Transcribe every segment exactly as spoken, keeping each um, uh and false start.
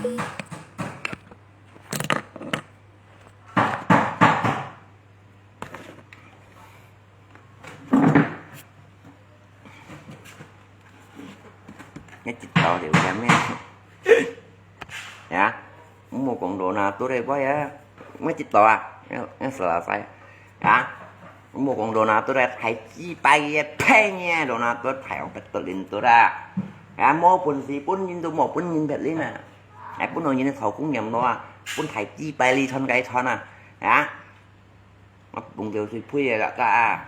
你一刀就有咩？呀，毋好講Ronaldo个話啊，你一刀啊，你你死啦死啊！毋好講Ronaldo个大雞巴个屁呢，Ronaldo大王別得人得啊！呀，無本事本人都無本人別人啊！哎，本來人个草公羊咯啊，本大雞巴哩穿該穿啊！呀！ 我動到水呸个啦，啊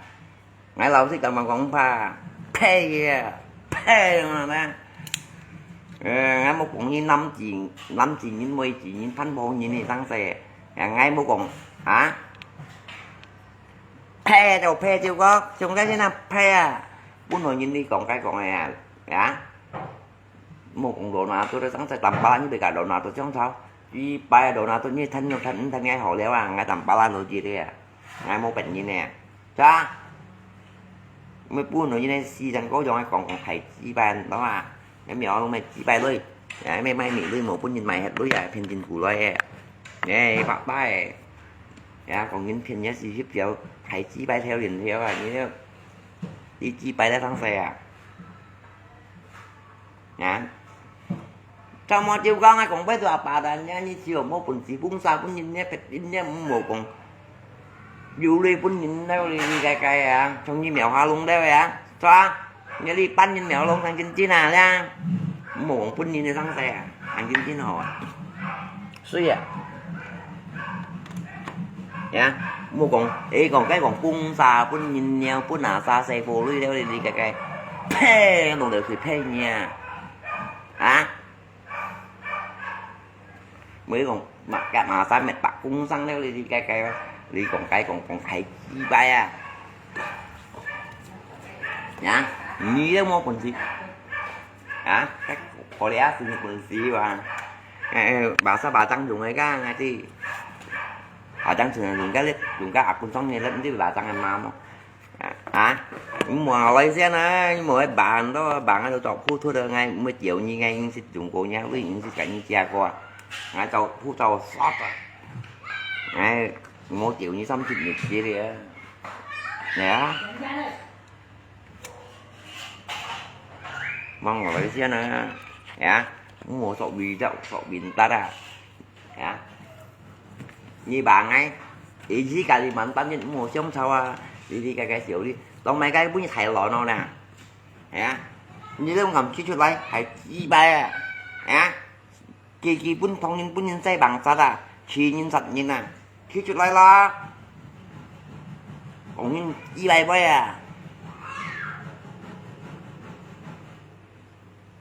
！𠊎老實同你講吧，呸个，呸个啦！呃，𠊎無講你男子，男子人、妹子人、番婆人个生勢，𠊎無講啊，呸就呸就講，上該先啊，呸啊！本來人你講該講个啊，啊！ 莫講Ronaldo个生勢，Dembélé你別个Ronaldo相吵，一擺Ronaldo你聽就聽，聽𠊎好了啊，𠊎Dembélé都知个啊，𠊎無別人个，是吧？你本來你个時間過用來講講大雞巴，懂嗎？你苗攏賣雞巴鐳，也賣賣米鐳，無本人賣核鐳啊，騙真苦來个，哎，白白个，呀，講人騙也是一條大雞巴條鏈條啊，你這，你雞巴个生勢啊！ 啊？做麼就講啊，講白做阿爸啦，你你只有無本事，本事本人呢，別人呢，毋好講。有鐳本人呢，你你該該啊，像你苗下弄了啊，是吧？你你半人苗弄，看真真啊，這樣，毋好講本人个生勢啊，看真真好啊。 水啊！呀，莫講，誒，講該講本事本人了，本阿沙細波鐳了，你你該該，呸，弄到佢呸你啊！啊？莫講，嘛，該嘛沙滅白工傷了，你你該該，你講該講講大雞巴啊！呀，你都無本事。 啊，該可憐啊，真本事哇！哎，哎，巴沙巴掌用个个，𠊎知。巴掌用用个，用个阿公送个，毋知巴掌个嘛么？啊，你莫來先啊，你莫去辦咯，辦个都做不出个，𠊎毋會叫你，𠊎認識中國人，𠊎認識个人家个，𠊎做不做煞啊！哎，莫叫你三十年紀了，哎呀。 Mang Malaysia na, ya, mo sok bijak, sok pintar ah, ya. Ni bangai, iji Kalimantan ni mo siang chawa, iji kai kai siu li, tong mai kai pun ni Thái Lan no na, ya. Ni lem ngam chi chu lai, hai chi bai ah, ya. 佢佢本唐人本人在網殺啊，欺人殺人啊，企出來啦！講人以來尾啊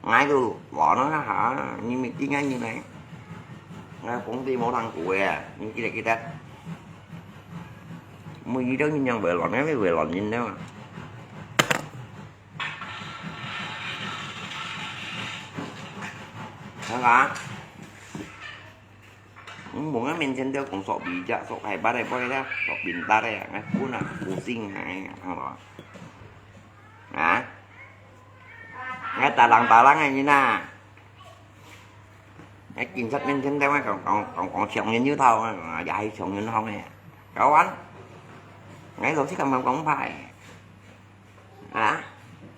！𠊎都亂啊下，你毋知𠊎人呢？𠊎皇帝無通過啊，你記得記得。每日都人樣會亂，𠊎會亂人了。 看啊，你無个面前都講說比較，說海拔的不會啦，說平大的，哎，不能不信哎，看到啊？𠊎打人打人个人啊！ 哎，警察面前在外講講講講強人有道啊，也係強人好呢。搞完，哎，老師咁樣講派啊，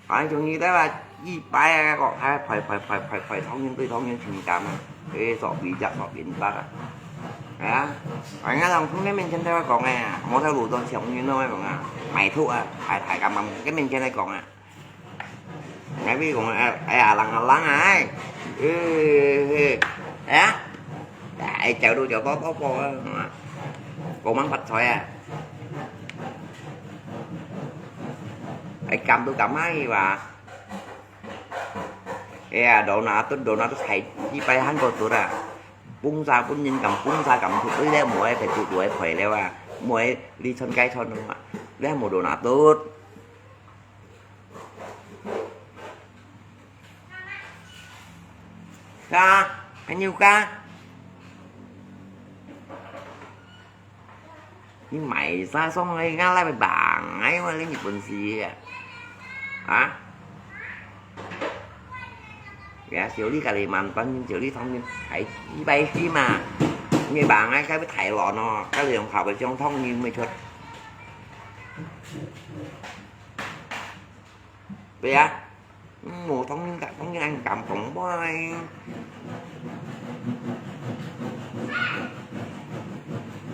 反正你在外一百啊，個哎，派派派派派唐人對唐人情感啊，哎，所比較所明白啊，哎呀，人家同兄弟面前在外講哎呀，我在路上強人都會講啊，買兔啊，太太敢講，跟面前來講啊。 Ngay ví dụ, ai, ai, alang-alang ai. Ê, ê, ê. Ai, ai, chèo đu chèo bó bó bó á. Cô mắng bạch sỏi à. Ai, cầm tôi cầm ai mà. Ê, à, đồ nào tôi, đồ nào tôi thầy chỉ phải Hàn Quốc tôi à. Bún sa bún nhìn cầm, bún sa cầm thuộc với lẽ muối phải thuộc đuổi khỏi lẽ à. Muối đi chân cái chân đúng không ạ? Lẽ một đồ nào tốt. Ka, anh yêu ka. Ni mày xa sông ấy ngã lại bằng ấy mà lên Nhật Bản gì à? Hả? 呀，小李隔離萬般人，小李當然係一百歲嘛。你話𠊎該位大佬喏，該兩頭个像當然會出。對呀，嗯，我當然當然敢講話。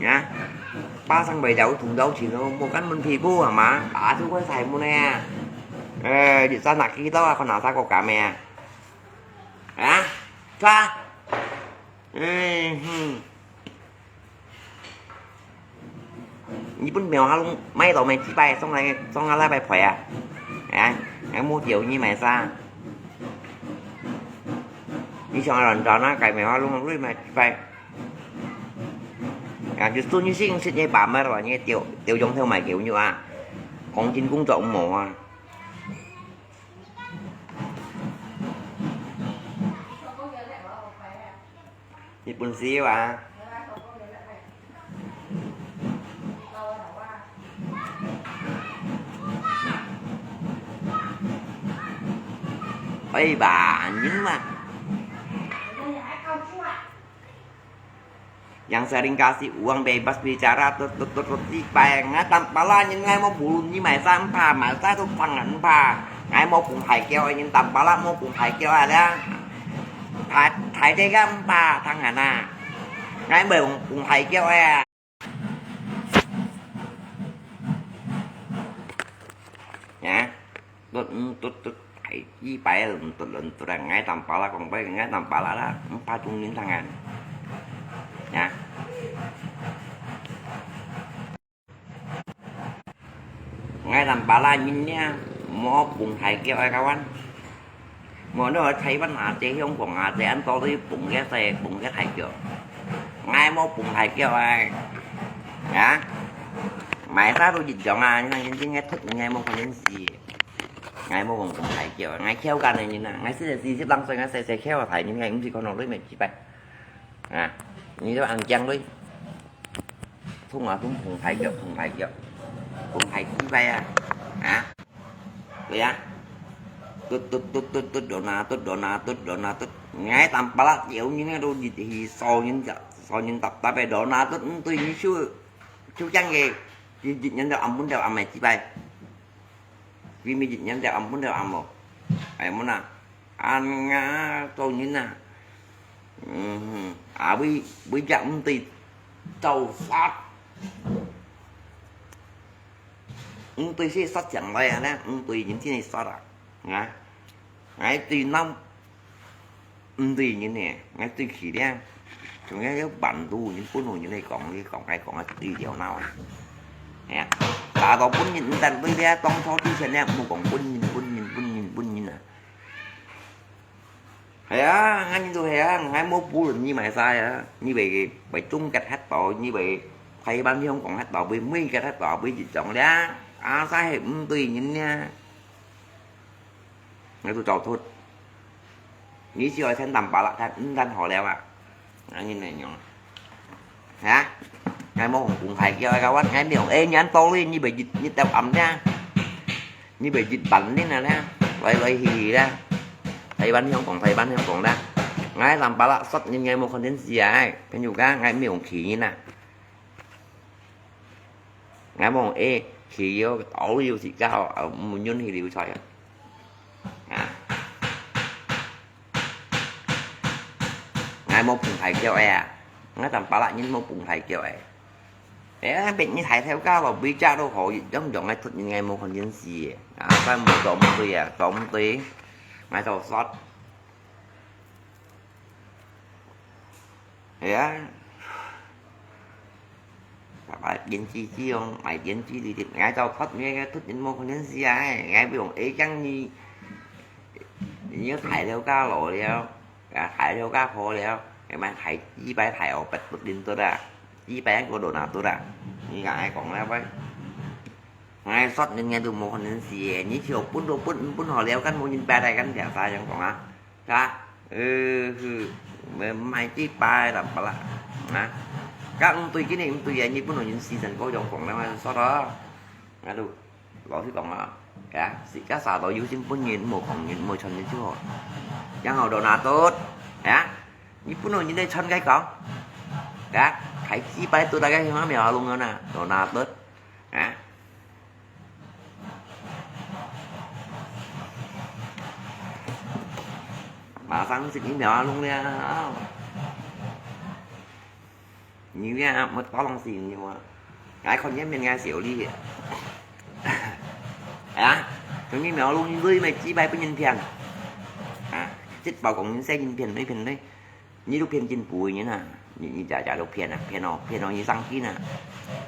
呀，巴上尾條同到前咯，無根本屁股係嘛？打出去晒門呢。誒，你站哪去到啊？看哪啥國家咩？啊？啥？嗯哼。日本廟下攏買到咩？幾擺？上來上來禮拜拜啊？啊？還無叫你買啥？你想亂轉啊？該廟下攏買幾擺？啊，就算你信息你辦法咯，你丟丟中頭買狗肉啊，公斤工作無啊？ 日本燒啊！哎吧，你嘛。 Yang sering kasih uang bebas bicara, tut, tut, tut, tut, si Peng. Ngai tampala nyin ngai mau bulun ni mai sa empa, mai sa tu pang empa. Ngai mau pung hai kêu ai nyin tampala mau pung hai kêu ai la. Thai, thai tê ga empa thang hana. Ngai mau pung hai kêu ai. Ya. Tut, tut, tut, ai, i pai, tut, tut, tut, ngai tampala, kong pai, ngai tampala la, empa chung nin tangan. Ya. Ngai tampala nin nia, mau pung hai kêu ai kawan. Mau no Taiwan a, Taiwan Hong Kong a, Taiwan to đi pung ke sai, pung ke hai kêu. Ngai mau pung hai kêu ai. Ya. Mai sa tu jit jong a, ngai nin ngai thut ngai mau kon nin si. Ngai mau pung hai kêu, ngai kêu kan nin na, ngai si si si lang sai ngai sai sai kêu thai nin ngai ung si kon no lui me chi pai. 啊，你都恁驚佢，衝啊衝，碰牌腳，碰牌腳，碰牌雞掰啊，啊，對啊，嘟嘟嘟嘟嘟，đổ na，嘟đổ na，嘟đổ na，嘟，ngai tampala，有人都熱氣，掃人隻，掃人搭搭个đổ na，嘟，嗯，對，你手，手驚个，一日人都暗晡都暗个，雞掰。 Vì mi jit nyan teo am pun teo am lo. Ai mo na. An nga to nyin na. Mhm. A, vì, vì jak mti tao sat. Mti si sat chang lai a na. Mti nyin si sat a. Nga. Ngai ti nam. Mti nyin nè, ngai tui khì liang. Chúng ngai yau bản đồ nyin pun hồ nyin lê kong, lê kong, ngai kong, ngai tui liao nao à. Nè, ta tao pun nyin mtan tui liang, tong tho tui chen liang, mu kong pun nyin, pun nyin, pun nyin, pun nyin à. Hè à, ngai nyin tu hè à, ngai mô pun nyi mai sai à. Nyi bê, bê chung kat hat tao, nyi bê, khai ban hiong kong hat tao, bê mui kat hat tao, bê jit chong liang. A sai hè mti nyin liang. Ngai tu chau thut. Nyi si oi sen tam pa la, than, than hò liao à. Ngai nyin nè nyong. Hả? Ngai mô hùng kùng khai kiao ai kawan, ngai miêu ê nyan to li, nyi bê jit, nyi teo am nha. Nyi bê jit bắn đi nè nha. Loi, loi hì hì nha. Thái Văn hiong kong, Thái Văn hiong kong nha. Ngai tam pa la, sot nyin ngai mô content si ai. Phen yu ka, ngai miêu khì nyin nè. Ngai mô ê, khì yo, tao liu si ka hò, mun yun hì liu choi à. Hả? Ngai mô phùng thai kiao e à. Ngai tam pa la nyin mô phùng thai kiao e. Ê, bet nyi thai theo ka lo, bi cha lo hò, yong yong ngai thut nyin ngai mô content si e. À, ka mô tôm tui à, tôm tui. Ngai tao sot. Hè à. Các bạn yên chi chi không? Mày yên chi đi thì ngay tao thoát nghe cái thoát những môn không đến gì ai. Ngay ví dụ ế chăng như như thải theo ca lỗi leo. À, thải theo ca khó leo. Ngày mai thải chi bài thải ở bật bật đinh tôi đã. Chi bài của đồ nào tôi đã. Như ngài còn leo vậy. Ngai sot nyin ngai tu mô hòn nyin si, nyi chiu pun tu pun, pun hò liao kan mô nyin pa dai kan biang sa yang kong a. Ka, ư, hư, mai chi pa dam pa la. Na. Ka ung tui kini ung tui ya nyi pun hò nyin si san ko yang kong la ma sot a. Nga tu. 老實講啊，啊，自家社會有心分人，無講人，無傳人就好。然後Donatus，啊，你分人來傳个講，啊，大雞巴都大家喜歡苗龍人啊，Donatus，啊。馬上就疫苗啊，弄了。你呀，莫打冷死你哇！𠊎看見面𠊎笑你。啊，從疫苗弄你，你乜雞巴分人騙。啊，這包講人細人騙，你騙你，你都騙進步个人啊！你你家家都騙啊，騙哦，騙哦，你上進啊，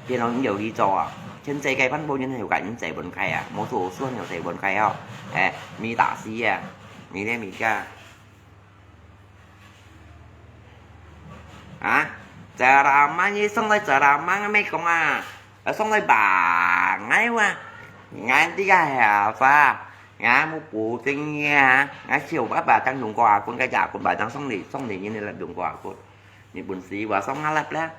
騙哦，你有去做啊！全世界半部人有个人在分開啊，無做算有在分開哦，哎，你打死啊，你連你家。 啊，ceramah你送來ceramah，𠊎講啊，送來吧，𠊎話，𠊎這个係啥？𠊎無保證个啊，𠊎小爸爸當用過啊，kun个呀，kun爸當送你，送你，你來用過啊，kun。你本事話送啊啦啦。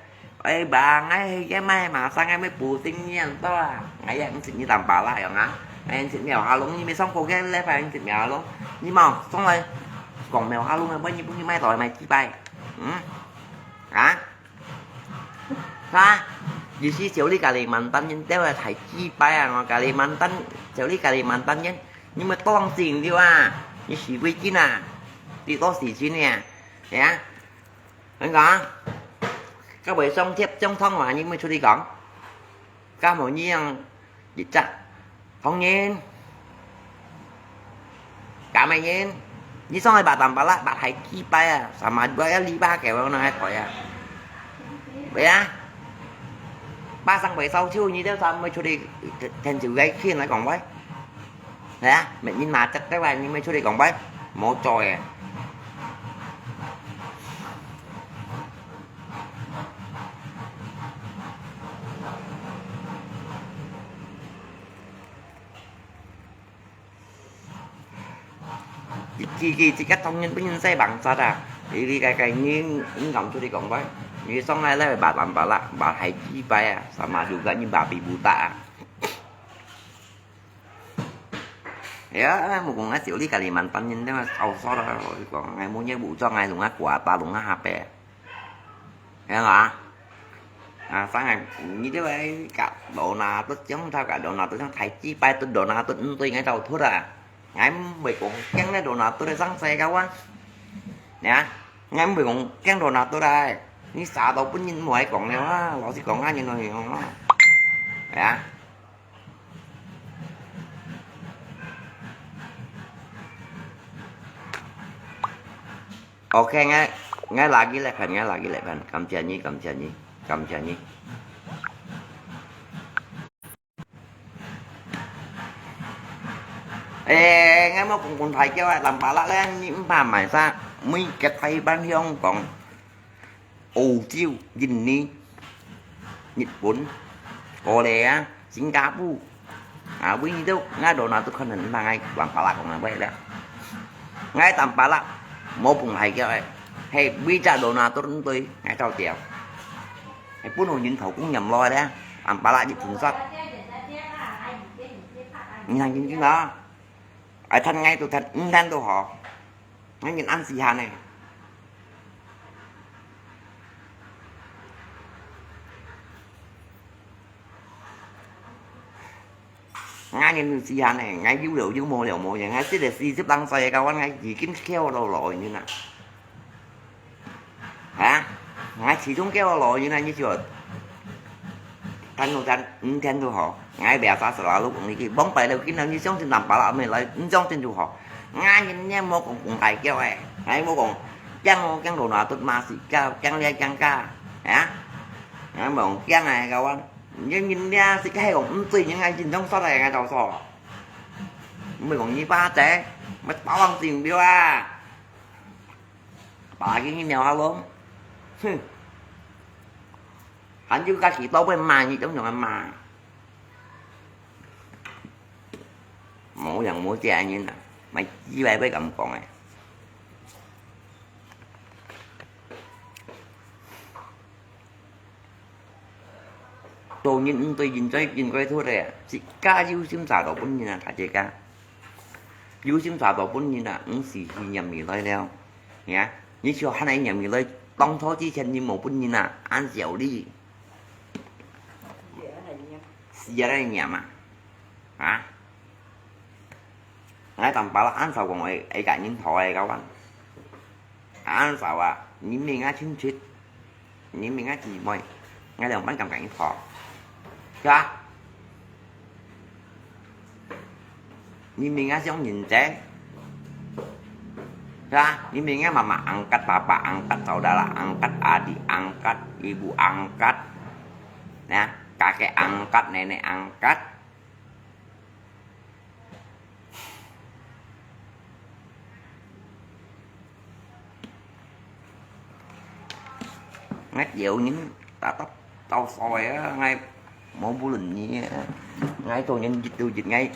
哎，bang，哎，也買马上哎，买布丁面多啊！哎呀，你食你淡薄啦，样啊！哎，你食苗下龙，你没上过个嘞，反正你食苗下龙，你mau上来讲苗下龙啊，不然你不去买到买几百，嗯？啊？啥？意思小李Kalimantan人都系太鸡巴啊！我Kalimantan，小李Kalimantan人，你们当心了啊！你洗围巾啊，你多洗巾呢？呀？ 你讲，个会上贴上堂话，你咪出去讲，个无你样一只，唐人，个咩人，你上去白淡薄啦，白太鸡巴啊，sama jua要篱笆个，我哪还台啊？喂啊，巴上会烧酒，你都上咪出去，天就该天来讲喂。 係啊，乜你拿隻个話，你咪出去講喂，無做个。佢佢佢自家當然不認識bằng殺啊！你你个个你你敢出去講喂？你上來咧，白淡薄啦，白太雞巴啊，sama juga你babi buta啊！ Ya，無講啊，小李Kalimantan人，你嘛少少啦，我講，𠊎無嘢武裝，𠊎弄啊寡巴，弄啊下背。係嘛？啊，生啊，你這位甲羅納都將頭甲羅納都將大雞巴都羅納都毋對，𠊎就脫啊！𠊎毋會講驚咧羅納都咧生世个啊！呀，𠊎毋會講驚羅納都啦！你殺到本人毋會講了啊！老實講啊，你老實講啊！呀！ OK，𠊎𠊎lagi來看，𠊎lagi來看，感謝你，感謝你，感謝你。誒，𠊎無講講大叫啊，淡薄啦咧，你毋怕買啥？每個地方香港。 澳洲、印尼、日本、哥倫啊、新加坡，啊，位都，𠊎羅納都可能拿𠊎黃巴拉講啊，喂了。𠊎淡薄啦，無放大叫誒，係每隻羅納都對𠊎照掉。係本來人頭公飲落咧，淡薄啦一同殺。你看認真啊，愛趁𠊎都趁，毋趁都好。𠊎人恁時限呢。 𠊎人有時限呢，𠊎有了有，無了無了，𠊎這個四十零歲个，𠊎已經跳到老人啊。哈？𠊎始終叫老人啊，你就，tan都tan，五天都好，𠊎biasa selalu講你去，往擺了，今日你相信淡薄啦，未來，你相信就好。𠊎人也無講講大叫誒，𠊎無講，驚我驚到哪тут嘛是叫，驚這驚个，啊？𠊎無講驚誒，kawan。 你人這識个係講毋對，人𠊎認真說來，𠊎就說。毋係講你巴仔，乜打橫性標啊！打給你鳥下咯，哼！還有家己到尾罵你，怎樣罵？無樣無隻人啊，買雞來會咁講誒。做人毋對人嘴人嘴出个，自家有心做到本人啊，大自家。有心做到本人啊，毋使去念未來了。呀，你就還來念未來，當初之前你無本人啊，恁少你。死啊，來念啊，啊！ 𠊎當巴拉恁少講會，會甲人討个，kawan。恁少啊，人民啊親戚，人民啊姊妹，𠊎兩班敢甲人討，是吧？人民啊想人情，是吧？人民啊媽媽angkat、papa angkat、saudara angkat、adik angkat、ibu angkat，nah，kakek angkat、nenek angkat。 𠊎有人打到到手个啊，𠊎無不論你啊，𠊎做人一度一，𠊎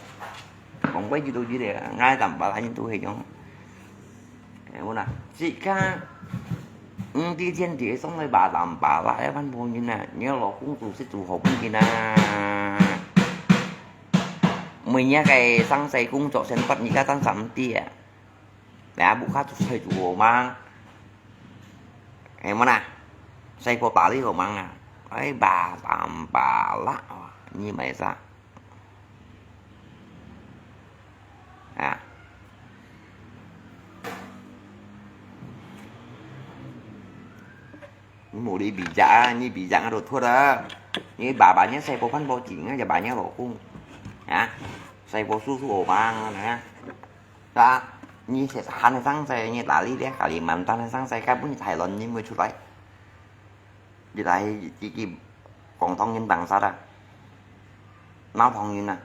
講過一度一个，𠊎當巴拉人都係樣。哎，我啦，自家，嗯，之前在上个巴當巴拉个番婆人啊，你老公做事做好本人啊。每日个生活工作生活，你家当三弟啊。 Nah, buka tu saya tu mang. Eh, mana? Saya kota li mang ah. Ai, ba tam ba la. Ni mai sa. Ah. Ni mù đi bị giặc, ni bị giặc nó đột thuốc đó. Ni bà bà nhớ xe bố phân bố chỉ nghe bà nhớ bố cung. Hả? Xe bố su su ổ mang nè. Đó, nhi sẽ hàn sang xe, nhi ta lý đấy, Kalimantan sang xe, cái bún Thái Lan nhi mới 出來. Đi lại chỉ chỉ còn thông nhân bằng sát à. Nó thông nhân à.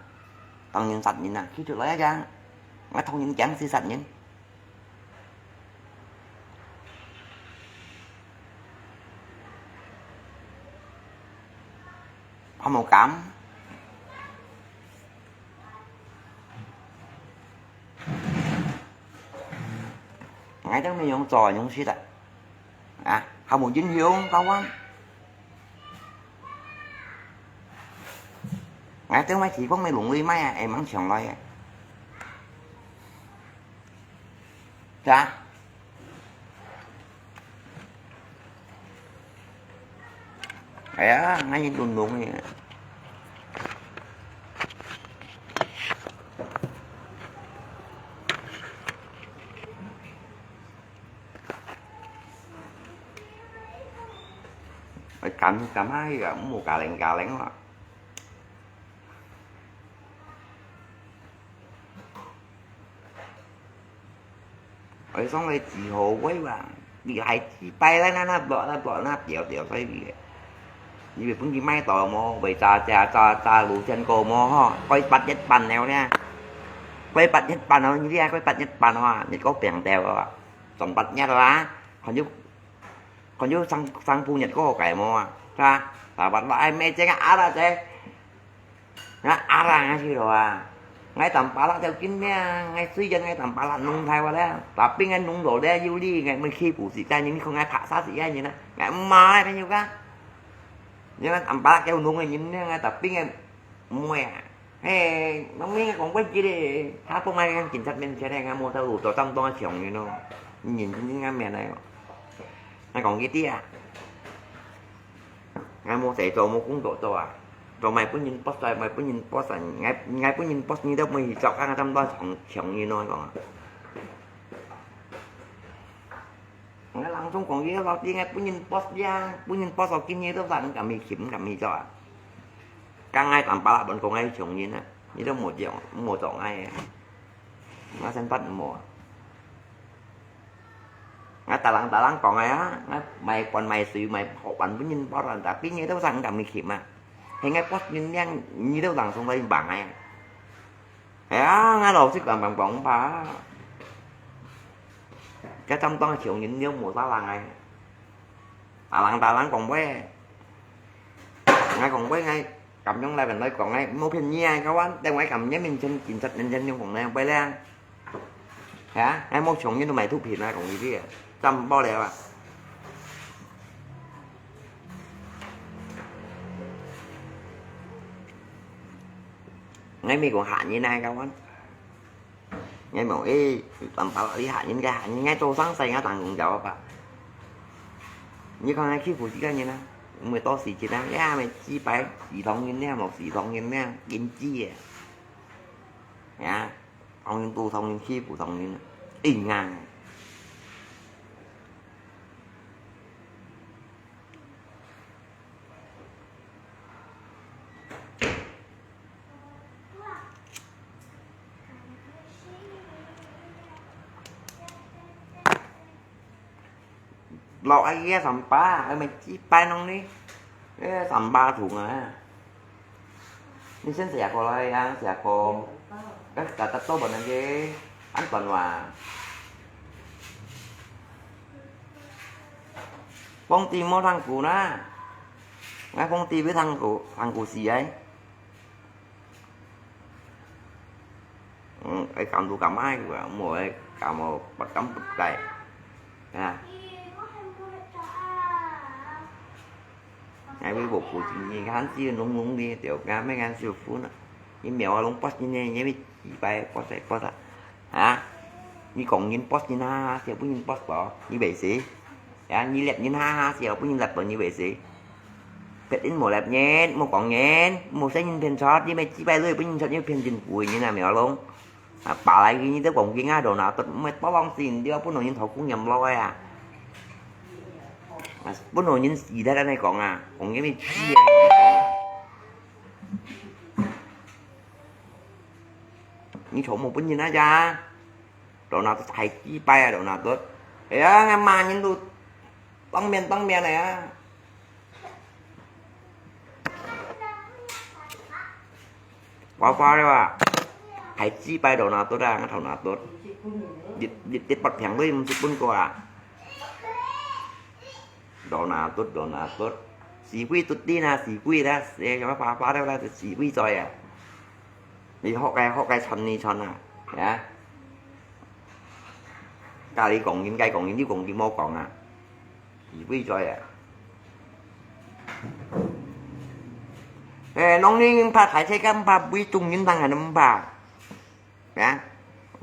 Thông nhân sát nhân à. Khi 出來 à chăng. Nó thông nhân chán si sát nhân. Có màu cam. Ngay trong này dùng trò dùng xịt ạ. À, không một dính hiếu có quá. Ngay trong này chỉ có mấy lùng ly máy à, em mắng chồng rồi à. Dạ. Aya, ngay yung tundong eh. Ay, kami, kami, ya, mau kaleng-kaleng lah. Ôi, xong rồi chỉ hổ quấy mà. Đi lại chỉ bay lại, nó, nó, nó, nó, nó, tiểu, tiểu, xoay đi. Như vậy, cũng chỉ may tỏ mô, vậy cha, cha, cha, cha, lũ chân cô mô, ho. Quay bắt nhất bàn nèo nha. Quay bắt nhất bàn nó như thế, quay bắt nhất bàn hoa. Nhật có bèn tèo rồi. Tổng bắt nhất là, còn như, còn như sang, sang phu Nhật có hổ cải mô, à. Ra, ta bắt lại mê chén á ra chén. Ngai arang ngai si lo a. Ngai tam pala teo kin mia, ngai sui jan ngai tam pala nung thai wa le. Tapi ngai nung lo le yu li ngai mui khi pu si ta nyin ko ngai pha sa si ya nyin na. Ngai ma ngai yu ka. Ngai tam pala keo nung ngai nyin ngai tapi ngai mui a. He, nung mi ngai kong kwai ji le. Tha po ngai ngai kin chat men che le ngai mo ta lu to tam to ngai chiong nyin no. Nyin nyin ngai mia nai. Ngai kong ji ti a. Ngai mô sài cho mô kung tộc cho à. Cho mày bún nhìn post rồi, mày bún nhìn post rồi, ngai, ngai bún nhìn post như đó mày thì cho các trăm đôi chồng, chồng như nói còn. Ngai lăng trong còn gì đó, đi ngai bún nhìn post ya, bún nhìn post rồi kinh như đó là cả mì khỉm, cả mì cho à. Các ngai tạm bá là bọn con ngai chồng như nè, như đó một triệu, một triệu ngai. Ngai sen bắt một. Ngai talang-talang kong ngai á, ngai mai kuan mai sui mai hok kuan bun nyin pot ran, tapi nyi tau sang kami khim á. He ngai pot nyin yang nyi tau lang sung lai bang ngai. He á, ngai lo sik bang bang bang pa. Ka cham tong chiu nyin niu mu sa lang ngai. Talang-talang kong we. Ngai kong we ngai. Kam yong lai ben lai kong ngai, mo phiên nyi ai ka wan, teng wai kam nyi min chen kin chat nyen chen yong kong nai bai leng. Hả? Ngai mo chong nyi tu mai thu phiên nai kong nyi bia. Chăm bao leo à. 𠊎毋係講嚇人啊，各位。𠊎無，誒，辦法你嚇人个，嚇人，𠊎做生意，𠊎打工仔啊吧。你看𠊎欺負自家人啊，毋會多事情啊，也毋係幾擺，四堂人呢，無四堂人呢，經濟啊。啊，堂人都堂人欺負堂人啊，硬啊。 老阿爷三八，還沒幾百弄呢，哎，三八桶啊。你先寫過來呀，寫過。哎，打打做不能的，安toàn哇。皇帝莫聽古啦，俺皇帝會聽古，聽古死哎。 嗯，愛感到感恩个，莫愛感到不感不該。啊。哎，微博不经意，看只有浓浓的，就俺们俺就分了。你苗啊，拢不今天，因为几百不在不在，啊？你讲人不今啊，就不人不搞，你为谁？ 呀，你掠人哈哈笑，分人掠到你會死。別人無掠人，無講人，無使人騙出，你乜幾百歲分人出，你騙人鬼人啊，苗龍。啊，巴來佢你都講經啊，到那都毋係多浪錢，你要分人頭公飲落啊。啊，分人死得恁樣講啊，講經乜知啊。你全部分人啊，呀。 到那都太雞掰啊，到那都。哎呀，俺罵人都當面當面的啊。呱呱的哇，太雞掰到那都啊，俺頭那都。你，你，你不平都毋識分過啊。到那都，到那都。死鬼都知啦，死鬼啦，哎，什麼呱呱的啦，死鬼在啊。 你學个，學个傳你傳啊，呀。家己講人，該講人，你講人莫講啊。是為在啊。哎，農曆人怕大車，敢怕為中人當然毋怕。呀，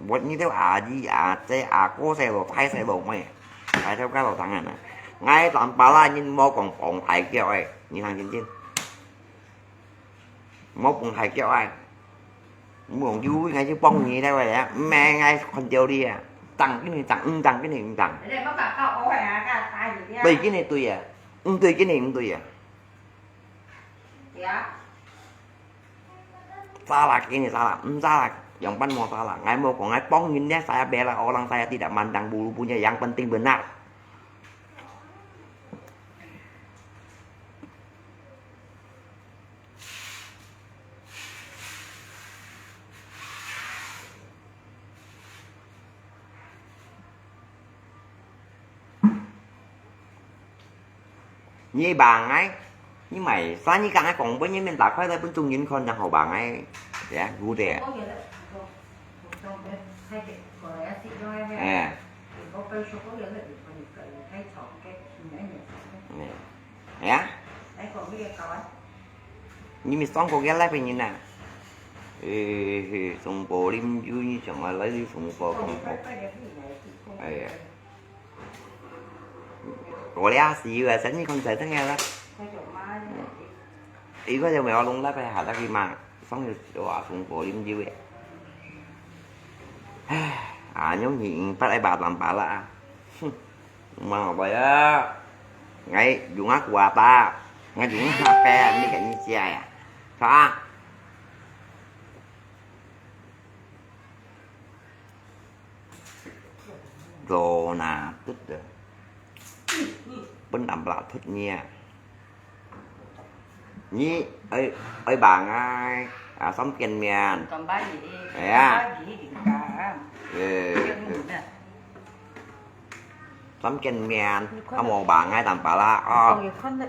我你兜阿姨、阿姐、阿哥細路、大細路妹，大條家路當然啊。𠊎當巴拉人莫講放大腳誒，你聽真真。 莫放大腳啊！莫講有𠊎就幫你了喂啊！毋係𠊎看到你啊！當今日當，毋當今日毋當。對今日對啊，毋對今日毋對啊。Salah今日salah，毋salah，樣般無salah。𠊎無講𠊎幫人咧，saya bela orang saya tidak mandang bulu punya，yang penting benar。 你bang ai，你買衫你講愛講分人面打開來分眾人看，然後bang ai，ya，good。哎。哎。哎呀。你咪上過个來分人啊？哎，上過啉酒，你想啊，來去上過講過。哎呀。 Korea siu啊，生意看起來真个啦。一個就沒有弄那個下那個嘛，上去哇，中國啉酒个。唉，啊，用你八百八十八啦啊。哼，嘛好吧呀，𠊎用啊kuota，𠊎用啊八百，你跟你借呀，是吧？ Donald Duck啊，分人拉脱你啊！你愛，愛bang ai，啊，上見面。哎呀。呃，上見面，啊，無bang ai，tanpa啦，哦。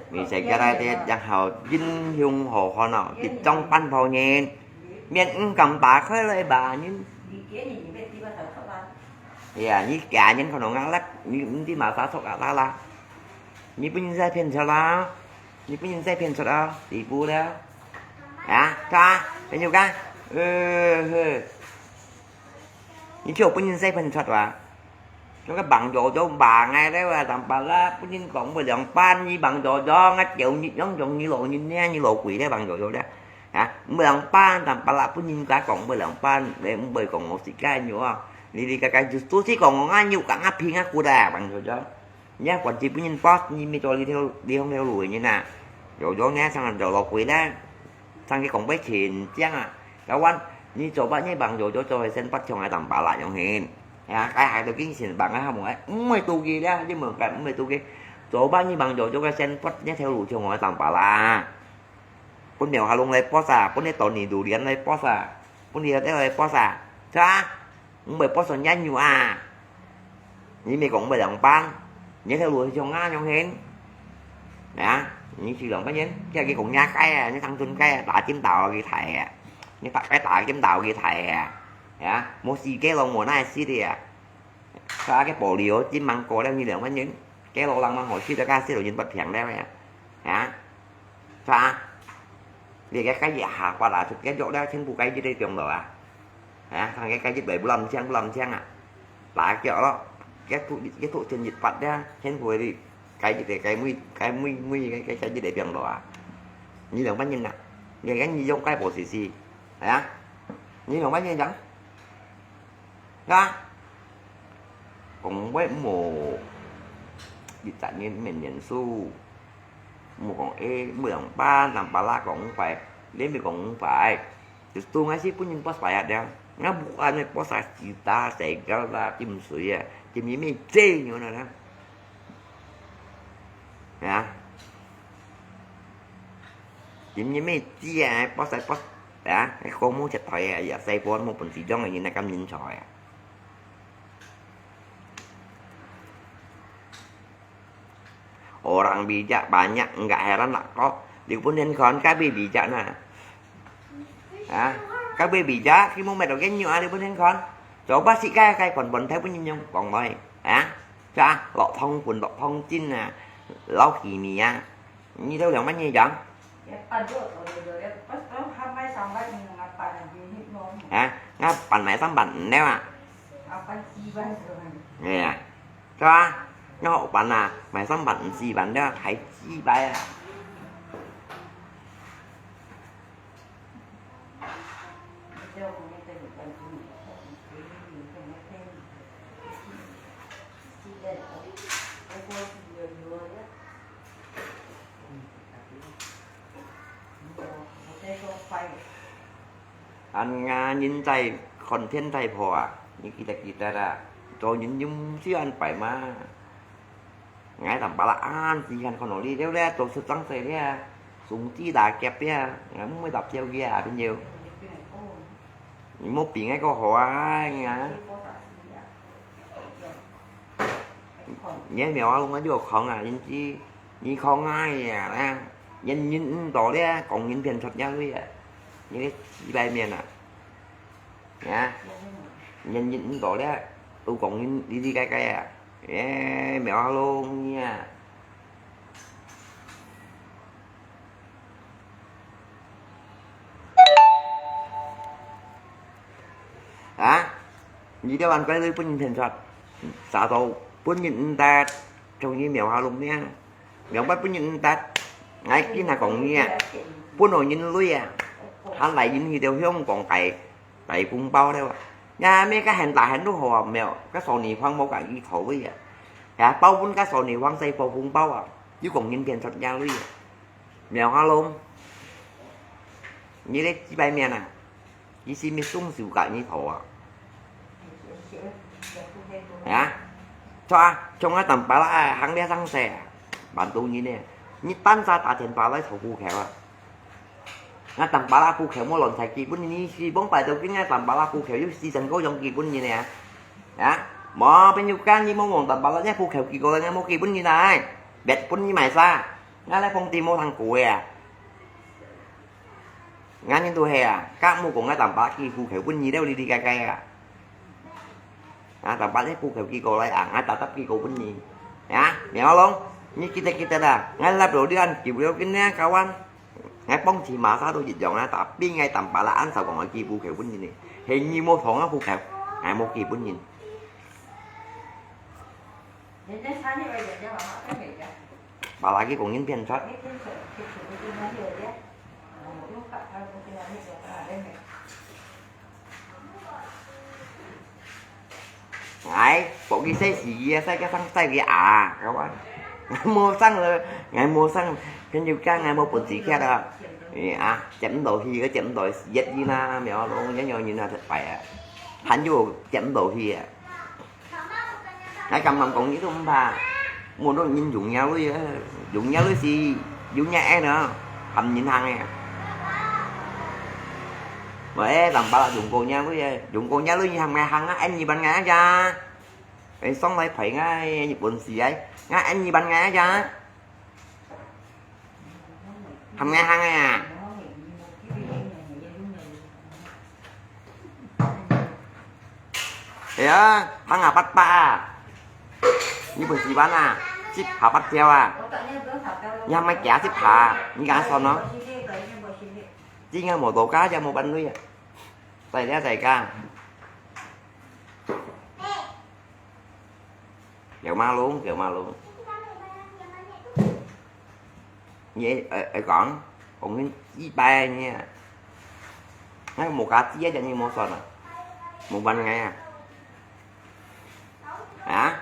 你在家來的，然後英雄好漢哦，一張半泡人，面毋敢打開來bang人。 哎呀，你假人看到我啦，你，你知嘛啥錯啊，啦啦。你不能再騙出啦，你不能再騙出啊，你不了。啊，看啊，朋友看，嘿，你就分人洗分出啊？就个Bang Yoyo Bang ai咧啊，Tampalak分人講毋會兩班，你Bang Yoyo，啊，叫你樣樣，你老人呢，你老鬼咧，Bang Yoyo咧。啊，毋會兩班，Tampalak分人家講毋會兩班，你毋會講我自家有啊。你你个个就都是講我啊，有講啊，拼啊，骨啊，Bang Yoyo。 你啊，管子分人post，你咪做這條，這條路个人啊。有有呢，上就落去咧，上去講不清正啊。Kawan，你做麼你Bang Yoyo做个生活像个Tampalak樣形？呀，該下都經常Bang啊，無愛，毋會做佢咧，你問佢毋會做佢。做麼你Bang Yoyo个生活，這條路像个Tampalak。分苗下弄來post啊，分你到你榴蓮來post啊，分你來post啊，是吧？ 毋會post人家有啊。你咪講毋會兩班，你條路係像啊樣形。啊，你是兩班人，叫佢講人家个啊，你當真个啊，打尖頭去睇啊，你打个打尖頭去睇啊，啊，無時間咯，無耐心个啊。佢个保留，今晚過了你兩班人，該老人嘛好食个，該細路人不平了呀，啊。 Sa，你个雞翼下滑啊，出个肉了，全部雞翼都放落啊。啊，看个雞翼來不lâm青不lâm青啊，打腳咯，个土个土全翼發了，全部个雞翼个雞尾雞尾尾个个雞翼都放落啊。你兩班人啊，你个你用雞婆試試，啊，你兩班人講。 啊，講話無，一隻人面嚴肅，無講A，無講八，Tampalak講五擺，你咪講五擺，就當係分人post牌啊，𠊎無恁樣post啊，幾大細個啦，浸水啊，浸你咩濟樣啦，啊。 今日咩知啊，post啊post啊，講無出台啊，也細個無本事，種个人啊，咁人才啊。Orang bijak banyak, enggak heran lah kok. Di pun handphone kabeh bijak nah. Ha? Kabeh bijak, si mumet oke nyo ah, di pun handphone. Coba si kai kai kon pon thai pun nyong kong noi. Ha? Sa, lok thong pun lok thong chin ah. Lok hini ah. Nyi tau yang mani jang? Ha? Nga pan mai sam pan neo ah. Iya. Sa, nga hok pan ah, mai sam pan si pan neo, hai si bai ah. An nga nyin chai content chai pho ah, nyi kita kita da, cho nyin yum si an pai ma. Ngai tam pala an si han kono li leo le, cho sut chang sai le, sung chi da kep le, ngai mui tap siau kia pin yeu. Nyi mo pi ngai ko ho ah, ngai. Nyi miao a lung a yo khong ah, yin chi, nyi khong ngai ah, nyi nyin to le, kong nyin pian chot ya lui ah. Nyi chi bai mian ah. Ya. Nyin nyin to le, tu kong nyin li li kai kai ah. Eh, miao a lung nyi ah. Ha? Nyi dia wan kai lui pun nyin pian chot. Sa to pun nyin ntat. Trong nyi miao ha lung nia. Miao bai pun nyin ntat. Ngai kin ha kong nia. Pun o nyin lui ah. Han lai yin hi teo hiong kong kai. Tại phung bao đấy à. Nhà mấy cái hàng tại hàng nước hồ mèo, cái sổ nỉ hoang mô cả y thổ với à. Hả, bao vốn cái sổ nỉ hoang xây phô phung bao à. Chứ còn nhìn tiền thật nhau với à. Mèo ha lông. Như đấy chỉ bay miền à. Ý xin mi sung sủ cả như thổ à. Hả? Cho à, trong cái tầm bà lá hàng đĩa sang xe à. Bạn tu như nè. Như tan xa ta tiền bà lá thổ bu khéo à. Nga tam pala phu kheu mo lon sai ki pun ni si bong pai tau ki nga tam pala phu kheu yu si san ko yong ki pun ni ne. Ya. Mo pen yu kan ni mo mong tam pala ne phu kheu ki ko nga mo ki pun ni nai. Bet pun ni mai sa. Nga le phong ti mo thang ko ya. Nga ni tu he ya. Ka mo ko nga tam pala ki phu kheu pun ni deu li li kai kai ya. À, tao bắt hết phu kheu ki cô lại à, ngay tao tắp ki cô bún ni. Ya, mèo long, ni kita kita dah. Ngay lap lo đi ăn, kiểu lo cái nè, kawan. 𠊎幫佢massage都一樣啊，tapi𠊎tampalak恁少講𠊎寄布條分人呢，係你無同啊布條，𠊎無寄分人。Palagi講人騙出。哎，บอก佢細時啊，細个生細个啊，佢話，𠊎無生了，𠊎無生，朋友講𠊎無本事徛啊，哎啊，接毋到去，佢接毋到，一日啦，苗龍，一樣人啊，失敗啊，還有接毋到去啊。 𠊎敢敢講，你都毋怕。無論人用若鐳啊，用若鐳是有若緣啊，含人行个。喂，tampalak用過若鐳啊，用過若鐳你含𠊎行啊，緣你分𠊎啊呀。哎，上來陪𠊎，日本時哎，𠊎緣你分𠊎啊呀。 含𠊎行啊？哎呀，行啊，八百啊！你本事萬啊，十下八條啊！你還買幾下十下？你敢算哦？今日無到家就無半鐳啊！在家在家。 Kiau Malung, Kiau Malung. Nyi, eh, eh, kong, kong nyi, ibai nyi. Ngai mo ka tia jan nyi mo son à. Mo ban ngai à. Hả?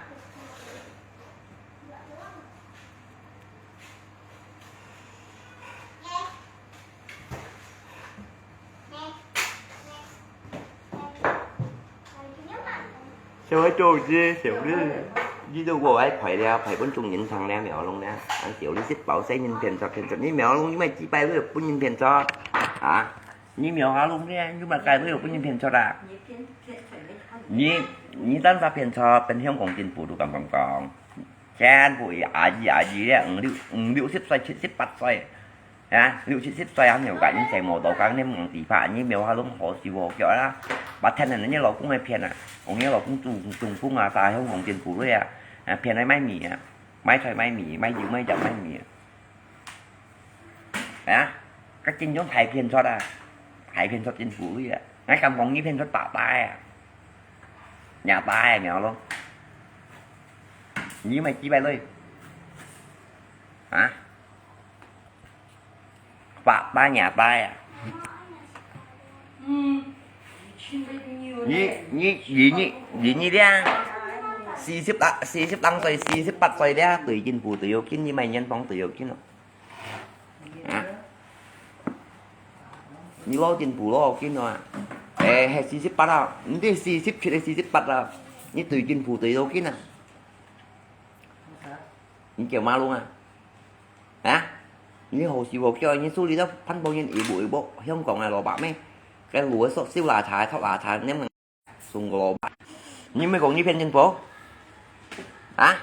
Siu ai zhou zi, siu li. Zi zhou wo ai phai liao, phai pun chung yin chang liao, miao long liao. An siu li sit pao sai yin pian chot, pian chot. Ni miao long, ni mai ji pai liao, pun yin pian chot. Hả? Ni miao ha long liao, ni mai kai liao, pun yin pian chot à. Ni, ni tan sa pian chot, pian hiong kong jin pu du kam kam kong. Chén pu i a ji, a ji liao, ng liu, ng liu sit sai, sit, sit pat sai. Ha, liu sit sit sai, an hiu ka, ni sai mo do ka, ni mong ti pha, ni miao ha long ho si wo kiao la. Ba then na, ni lao kong ai pian à. Kong ni lao kong chung, chung kong à, sa hiong kong jin pu liao à. À, pian ai mai mi à. Mai choi mai mi, mai yu mai yam mai mi à. Hả? Các chính chúng thầy phiền cho ta. Thầy phiền cho chính phủ vậy. Ngay cầm bóng như phiền cho tả tai à. Nhà tai à, mèo luôn. Như mày chi bay lui. Hả? Tả tai nhà tai à. Như, như, như, như, như, như thế à. Xì xếp đá, xì xếp đăng rồi, xì xếp bắt rồi đấy à. Tùy chính phủ, tùy yêu kín, như mày nhân bóng, tùy yêu kín rồi. Hả? Ni lo chính phủ lo kín no à? Ê, hay xì xếp bắt à? Nhi xì xếp chết hay xì xếp bắt à? Nhi tùy chính phủ tùy lo kín à? Nhi kiểu ma luôn à? Hả? Nhi hồ xì hồ kiểu nhi su li đó phân bố nhân ý bộ ý bộ, Hồng Kông này lo bạc mê. Cái lúa sốt siêu là thái, thóc là thái, nem Sung kơ lô bại. Nhi mê kông nhi phiên chính phủ. Hả?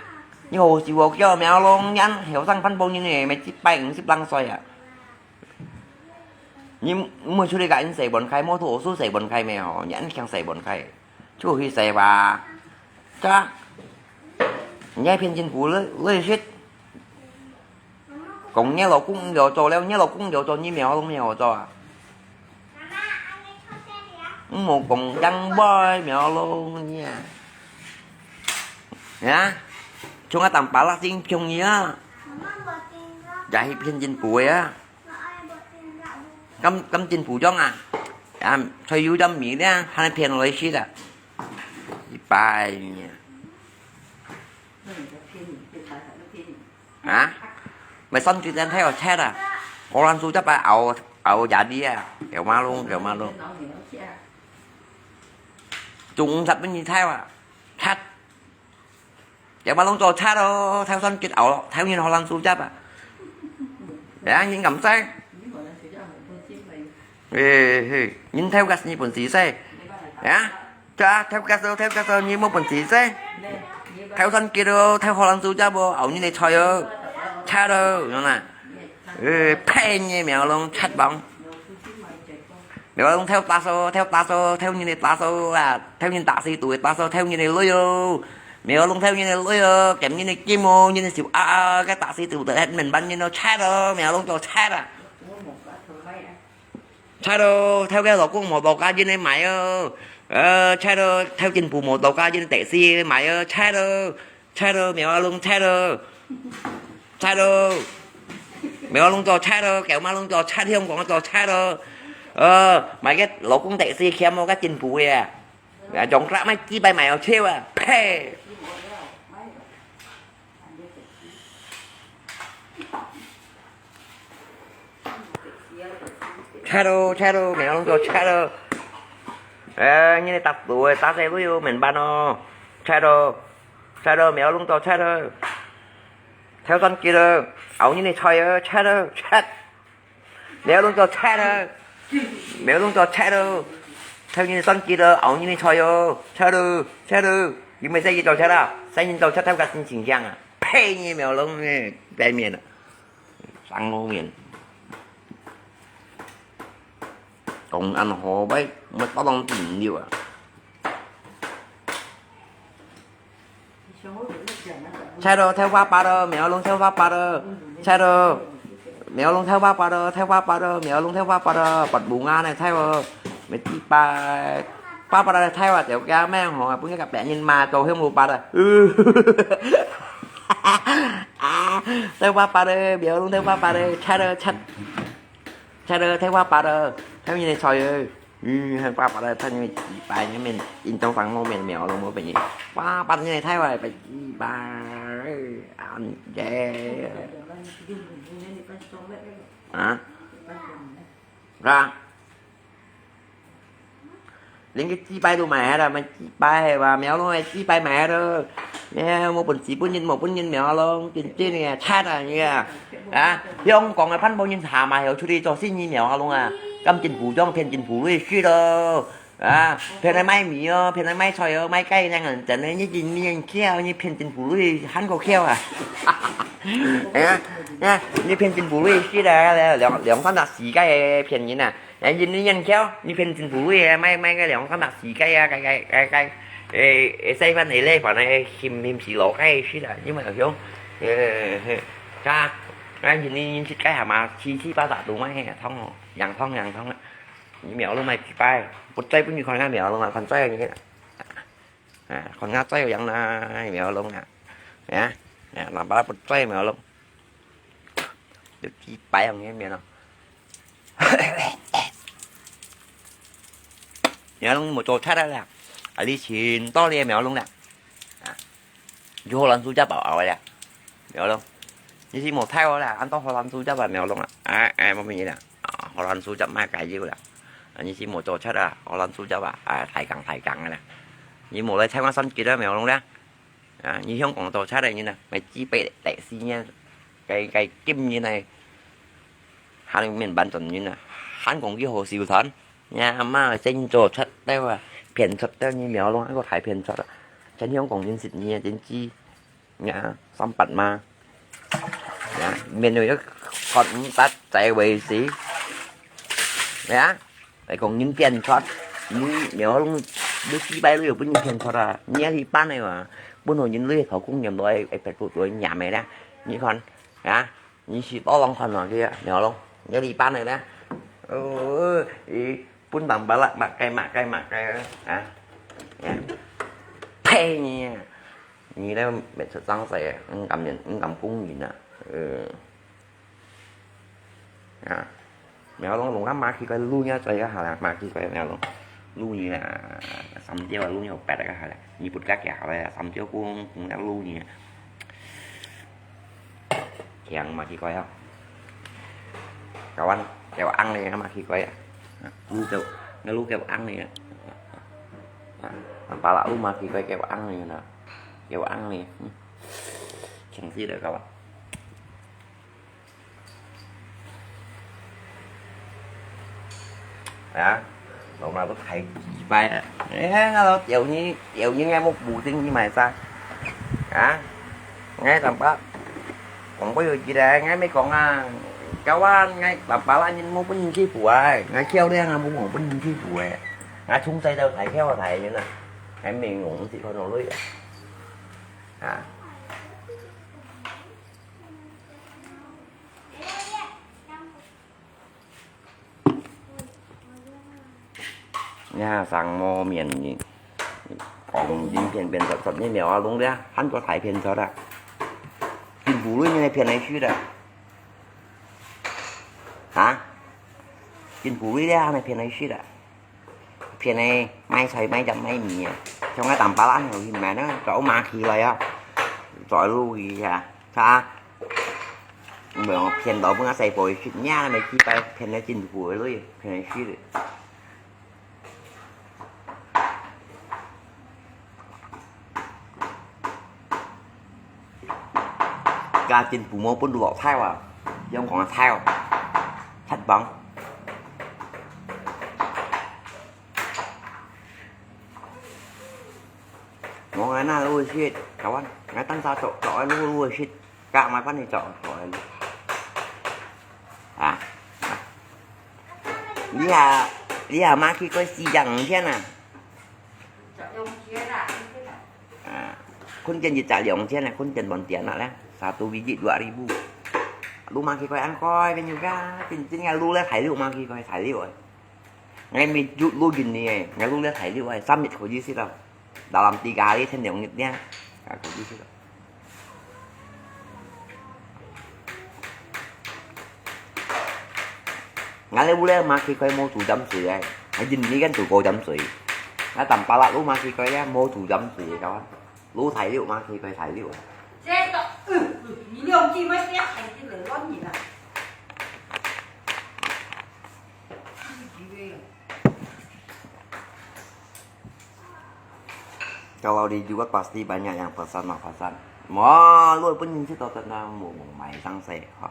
Nhi hồ xì hồ kiao mèo long nhắn, hiểu sang phân bố như này, mày chỉ bánh xếp lăng xoay à? Nhi mùi chú đi gãi nhi sẻ bòn khai, mô thu ổ sú sẻ bòn khai mèo, nhắn khang sẻ bòn khai. Chú hì sẻ bà. Chá. Nhi phiên chính phủ lưới, lưới shit. Kông nhi lô kung liu cho liu, nhi lô kung liu cho nhi mèo long mèo cho à? Mô kông yang bơi mèo long nhi à? Hả? Chúng ta tạm bá là chính chúng nhi à? Chả hì phiên chính phủ à? Cấm, cấm chính phủ chống à? À, thuê yu chấm Mỹ nè, hai phiên lấy shit à? Đi bài nhi à? Hả? Mày xâm chữ đen theo chết à? Hồ Lan Su chắc phải ảo, ảo giả đi à? Kiểu ma luôn, kiểu ma luôn. Chúng thật với nhìn theo à? Chết. Kiểu ma luôn cho chết đó, theo xâm chữ ảo, theo nhìn Hồ Lan Su chắc à? Để nhìn ngắm xe. Ê, ê, nhìn theo gas như bọn gì xe. Hả? Chá, theo gas đâu, theo gas đâu, nhi mô bần chỉ xe. Theo sân kia đâu, theo Hồ Lan Su chá bô, ảo như này choi ơ. Chá đâu, nó nè. Ê, phê nhi mèo long, chát bóng. Mèo long theo ta sô, theo ta sô, theo như này ta sô à, theo như ta si tuổi ta sô, theo như này lưới ơ. Mèo long theo như này lưới ơ, kèm như này kim ô, như này xỉu à, à, cái ta si tuổi tự hết mình bắn như nó chát ơ, mèo long cho chát à. Chat咯，偷个老公無到家，人个買哦。呃，chat咯，偷進步無到家，人个第四買哦。Chat咯，chat咯，苗阿龍chat咯，chat咯，苗阿龍做chat咯，狗馬龍做chat，香港做chat咯。呃，買个老公第四欠我个進步个，啊，用得買幾百買哦，笑啊，呸！ Chat咯，chat咯，苗龍做chat咯。哎，你个答對，答對，我有明白哦。Chat咯，chat咯，苗龍做chat咯。挑戰機咯，熬你个菜哦，chat咯，chat。苗龍做chat咯，苗龍做chat咯。挑戰機咯，熬你个菜哦，chat咯，chat咯。有沒有生意做chat啊？生意做chat，偷个心情香啊？呸，你苗龍，哎，白面啊！ 生老面。講恁好，喂，我當然毋溜啊。Chat咯，偷花八咯，苗龍偷花八咯，chat咯，苗龍偷花八咯，偷花八咯，苗龍偷花八咯，八bunga呢，chat咯，每禮拜八八來chat啊，就驚咩吼，分个別人罵到香無八啊。 啊，偷花八咯，苗龍偷花八咯，chat咯，chat，chat咯，偷花八咯，偷人个菜哦。嗯，偷花八咯，偷人个雞排，你面印象上無面苗龍無朋友。花八你个偷啊，白雞排，啊，耶。啊？啊？ 連个雞排都賣忒啦，賣雞排係吧？苗龍个雞排賣忒咯。哎，無本事分人，無分人苗龍，真正个，chat啊你啊！啊，香港个番婆人下馬後出去做生意苗龍啊，甘政府獎騙政府鐳食咯。啊，騙來賣米哦，騙來賣菜哦，賣雞卵啊，真个，你真正巧，你騙政府鐳還過巧啊！哎呀，哎呀，你騙政府鐳食啊，兩，兩三隻世界个騙人啊！ 哎，人你人巧，你騙政府鐳啊，賣，賣个兩三百四个啊，該，該，該，該，誒，誒，細份个咧，反正嫌，嫌死老个食啦，因為有種，誒，嘿，啊，啊，人你人食个下嘛，七七八八都賣个，湯哦，洋湯洋湯啊，你苗龍賣幾擺，不在不你看下苗龍啊，看在你个，啊，看下在有洋啦，苗龍啊，啊，啊，哪怕不在苗龍。 有幾擺樣个面哦。苗龍無做chat啦，啊，你尋到你个苗龍啦。啊，有荷蘭豬腳包个啦，苗龍。你是無睇我啦，恁多荷蘭豬腳包苗龍啊？哎，哎，無乜啦。啊，荷蘭豬腳賣解憂啦。啊，你是無做chat啊，荷蘭豬腳啊，啊，抬槓抬槓个啦。你無來台灣算幾多苗龍啦？ 啊，你香港做chat个人啊，買幾百、百四年，該，該今年來，還有面板轉人啊，還講佢好收錢，你阿媽先做chat个啊，騙chat个，你苗龍還過大騙chat啊，全香港人識你啊，真知，你啊，三八嘛，你啊，面對一個看毋得仔為止，你啊。 來講人騙chat，你苗龍，你幾擺你有分人騙chat啊？你愛去辦个嘛，本來人你頭工人來，會白做做人命个啦。你看，啊，你去多人看嘛，佢啊，苗龍，你愛去辦个啦。哦，伊分人把啦，罵該罵該罵該啊，啊，呸你啊！你咧，每次爭勢啊，毋敢人，毋敢講人啊，呃。 啊，苗龍，龍啊，罵佢个擼你啊，最个好啦，罵佢个苗龍，擼你啦，三招啊，擼你有八个好啦，你不加加好啦，三招公公个擼你啊，強罵佢个啊，kawan，叫硬个罵佢个啊，擼就，擼叫硬个啊，啊，把啦擼罵佢个叫硬个啦，叫硬个，嗯，強勢个kawan。 啊，老媽都太奇怪了。哎，我都屌你，屌你，我不定你買啥。啊，我怎麼講過有幾來，我沒講啊。Kawan，我爸爸啦，你莫分人欺負啊，我漂亮啊，莫分人欺負啊。我從細到大漂大人啊，還沒有識看到女啊。啊。你看上無面呢，講影片變作作業苗啊，弄了，還做大片出來。政府鐳你來騙來食的，啊？政府鐳了，還來騙來食的，騙來賣菜、賣鹽、賣米啊，像𠊎當巴拉有去買呢，做馬起來啊，做路一下，啊？ 毋係騙到分阿細婆去食，你還無去拜騙了政府个鐳，騙人食个。家政婦無分到落菜啊，用講个菜哦，菜幫。無𠊎那鐳食，台灣，𠊎當下做做个鐳鐳食。 Kak mai pan ni cok. Ah. Lihat, lihat maki kau si jang tian ah. Ah. Kun tian ji tak liong tian ah, kun tian bon tian ah lah. Satu biji dua ribu. Lu maki kau an kau kan juga. Tin tin ngai lu le thai liu maki kau thai liu. Ngai mi jut lu gin ni eh. Ngai lu le thai liu eh. Samit kau ji si tau. Dalam tiga hari sen liong ni tian. Kau ji si tau. Ngai le bu le maki koi mo tu jam sui ai. Ai jin ni kan tu ko jam sui. Ngai tam pala lu maki koi ya mo tu jam sui kawan. Lu thai liu maki koi thai liu. Chết đó. Ừ, ừ, nhìn ông chị mới biết thầy cái lửa lắm nhìn à. Kalau di Juat pasti banyak yang pesan mah pesan. Mo, lu pun nyin sit tau tengah mo mong mai sang se. Ha.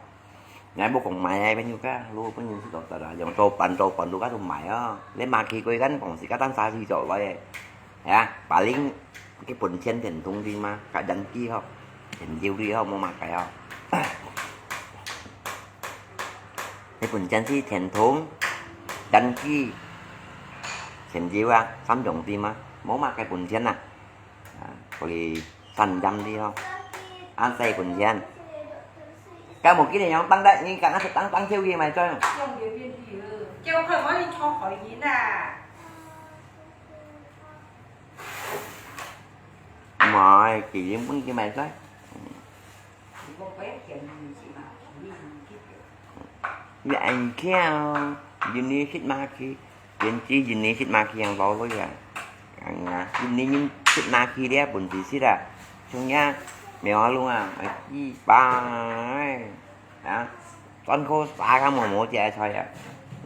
Ngai bu kong mai ai pen juga, lu pun nyin sit tau tengah. Yang tau pan tau pan lu ka tu mai ah. Le maki koi kan kong si ka tan sa si tau lai. Ya, paling cái phần钱填充đi mà, cả đăng ký ho. Tiền tiêu đi ho, mua mà cái ho. Cái phần钱是填充, đăng ký, tiền tiêu à, 三种 đi mà, mua mà cái phần钱à. À, có đi săn dăm đi ho. Ăn say phần钱. Cái một cái này nhóm tăng đấy, nhưng cả nó sẽ tăng tăng theo gì mà cho. Trong điều kiện thì, ừ, kêu khởi mới đi cho khỏi nhìn à. Mời, kỷ niệm cũng như mày đấy. Vì anh kia, Juni sit maki, Juni sit maki yang bau lo ya. Ang na, Juni nyin sit maki dia pun di sida. Chung ya, mèo lung à, ai chi ba. Hả? Con khô xả cả một mũ chè xoay à.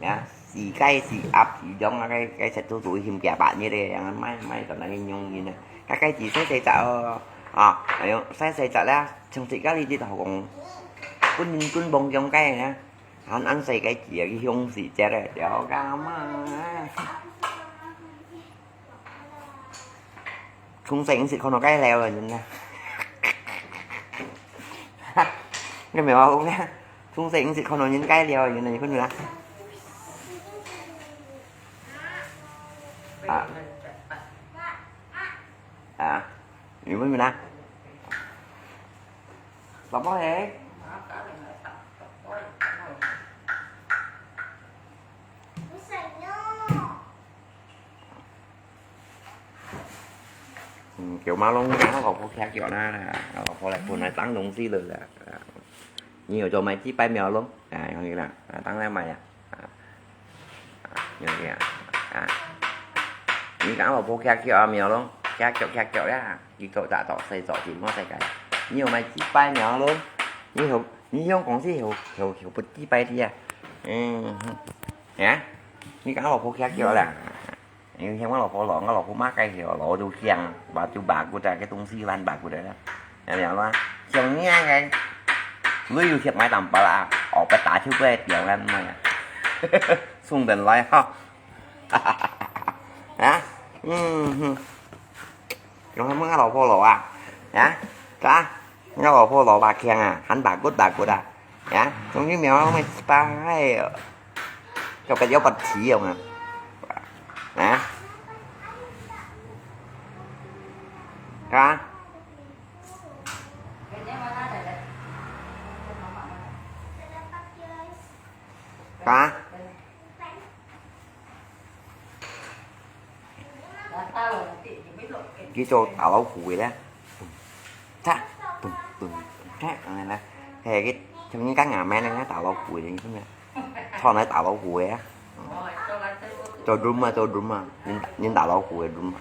Hả? Xì cây, xì ập, xì giống là cái, cái sạch thu tuổi hiểm kẻ bạn như đây, ăn mai, mai tao nói nhung gì nè. Các cái chỉ xách xay chợ, à, ai yo, xách xay chợ là, trong chị các đi đi tàu cũng, cũng nhìn cũng bông giống cái nè. Ăn ăn xay cái chỉ cái hiông xì chè đấy, đéo cả mà. Không xay cũng xịt không nó cái leo rồi nhìn nè. Cái mèo không nhá. Không xay cũng xịt không nó nhìn cái leo rồi nhìn này con nữa. À. À. Nhìn con nữa. Lọc bó hế. Ừ, kiểu mà lông ngã lọc bó khéo kiểu na nè, lọc bó lại phun này tăng lông gì rồi là. Nhiều cho mày chỉ bay mèo luôn. À, không gì nè. À, tăng lên mày à. À. À, như vậy à. À. Ni kang lo po kia kia mèo luôn. Kia kiểu kia kiểu ya. Ki cậu đã tỏ xây tỏ chỉ mua xây cái. Nhiều mày chỉ bay mèo luôn. Ni hiểu, ni không còn gì hiểu, hiểu, hiểu bật chỉ bay đi à. Ừ. Hả? Ni kang lo po kia kiểu là. Ni hiang lo po lo, lo po má cái hiểu lo du kiang, ba tu ba ku ta cái tung si van ba ku ta. Ya ya lo. Hiang ni cái. Lui yu thiệt mãi tầm ba la. Ở bên ta thiếu cái tiếng lắm mày à. Xung đần lai ha. Hả? Ừ. Chúng ta mới ngắt đầu phô lỗ à? Hả? Cả ngắt đầu phô lỗ bạc khen à? Hẳn bạc gút bạc gút à? Hả? Chúng ta mèo nó mới spa hay. Cho cái dấu bật chỉ không à? Hả? Hả? Hả? 佢做打老虎个咧，咚，咚，咚，咚，恁樣咧，係佢像人家牙蠻人家打老虎个，你知無？創來打老虎个啊，做drum啊，做drum啊，人，人打老虎个drum啊。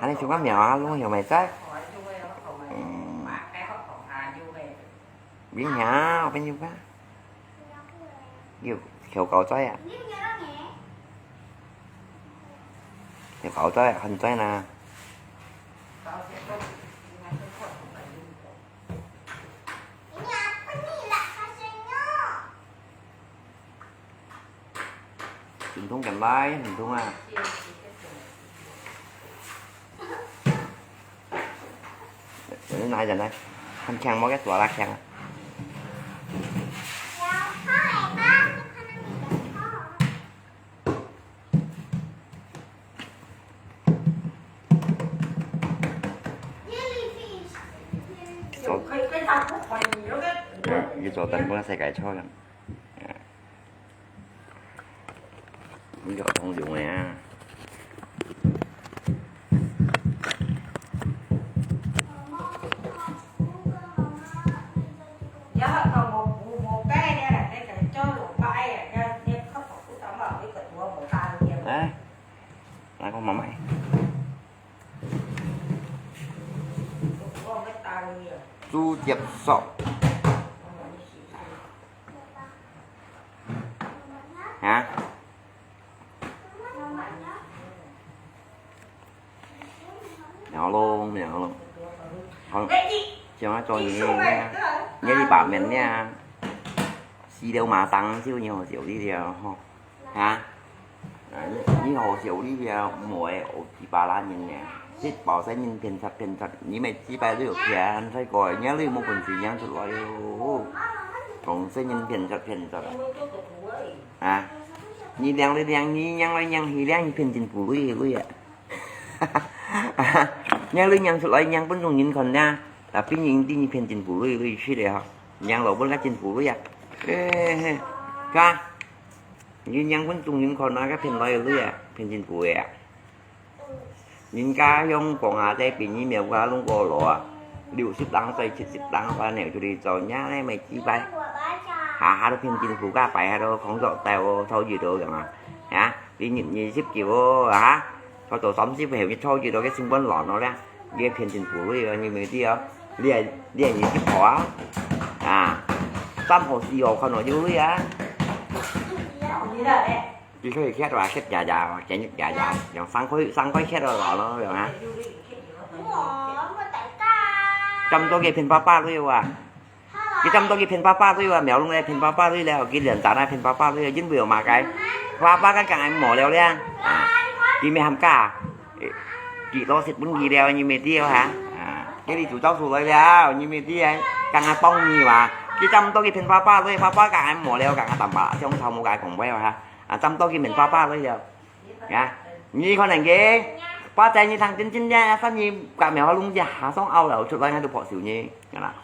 恁樣像个貓啊，攏有咩在？嗯，你好，朋友啊。 有，有狗在啊？有狗在啊，很在呢。運動緊來，運動啊！來，來，來，看強無？該大啦強啊！做，佢做等半世界錯樣。 你就當用个啊。來，來，我媽媽。豬節索。 啊？苗龍，苗龍。好，像啊，做你呢，你一把面呢，死了馬上就你好笑你了吼，啊？啊，你，你好笑你了，無愛學幾百萬人呢，這包生人騙賊騙賊，你乜幾百都有騙，再過，你又無本事養出來喲，講生人騙賊騙賊啊！ 啊，你領來領，你領來領去，領去騙政府鐳鐳啊！領來領出來，領分眾人看啊，tapi你知你騙政府鐳鐳去了吼，領落分該政府鐳啊！嘿嘿，看，你領分眾人看啊，該騙來个鐳啊，騙政府个啊！ 人家用講啊，在殯儀廟个攏過老啊，六十零歲、七十零歲了出去做，你呢，乜幾擺？下下都騙政府个，擺下都工作在哦，坐住到樣啊，啊，你二十九哦，啊，坐到三十歲，你坐住到个新聞亂了咧，你騙政府鐳哦，你毋知哦，你係，你係二十號啊，啊，三號、四號看到有鐳啊。 佢可以歇哇，歇呀呀，今日呀呀，用三塊，三塊歇了咯，用啊。差毋多佢騙爸爸鐳哇，佢差毋多佢騙爸爸鐳哇，苗龍來騙爸爸鐳了，佢兩儕來騙爸爸鐳，因為有麼个？爸爸个講無了咧，啊，佢乜喊假，佢老實分佢了，你毋知哦哈，啊，佢哩主招出來了，你毋知啊，講啊幫你哇，佢差毋多佢騙爸爸鐳，爸爸講無了，講啊淡薄，像頭無解講話哈。 啊，差毋多佢騙爸爸鐳了。啊，你可能个，爸仔你聽真真呀，生意甲苗龍只下上拗了出來，𠊎都拍手呢，啊啦。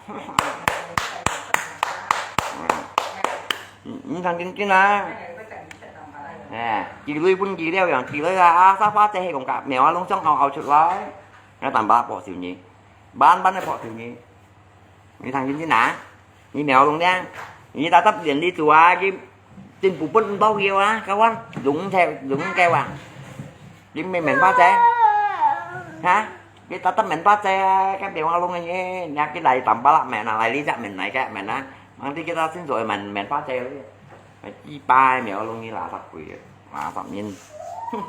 你，你聽真真啊。哎，佢鐳分佢了樣，佢鐳啊，啊，啥爸仔係講甲苗龍上拗拗出來，𠊎淡薄拍手呢，慢慢个拍手呢。 你聽真真啊？你苗龍呢？你tetap連你做啊，佢政府分毋到佢啊，kawan，龍才，龍个啊。你免免怕濟？哈？你tetap免怕濟啊，該苗龍个呢，你佢來淡薄啦，免啊，來你隻免，來个免啊。Nanti kita先做免，免怕濟，幾百苗龍你垃圾鬼，垃圾人。哼。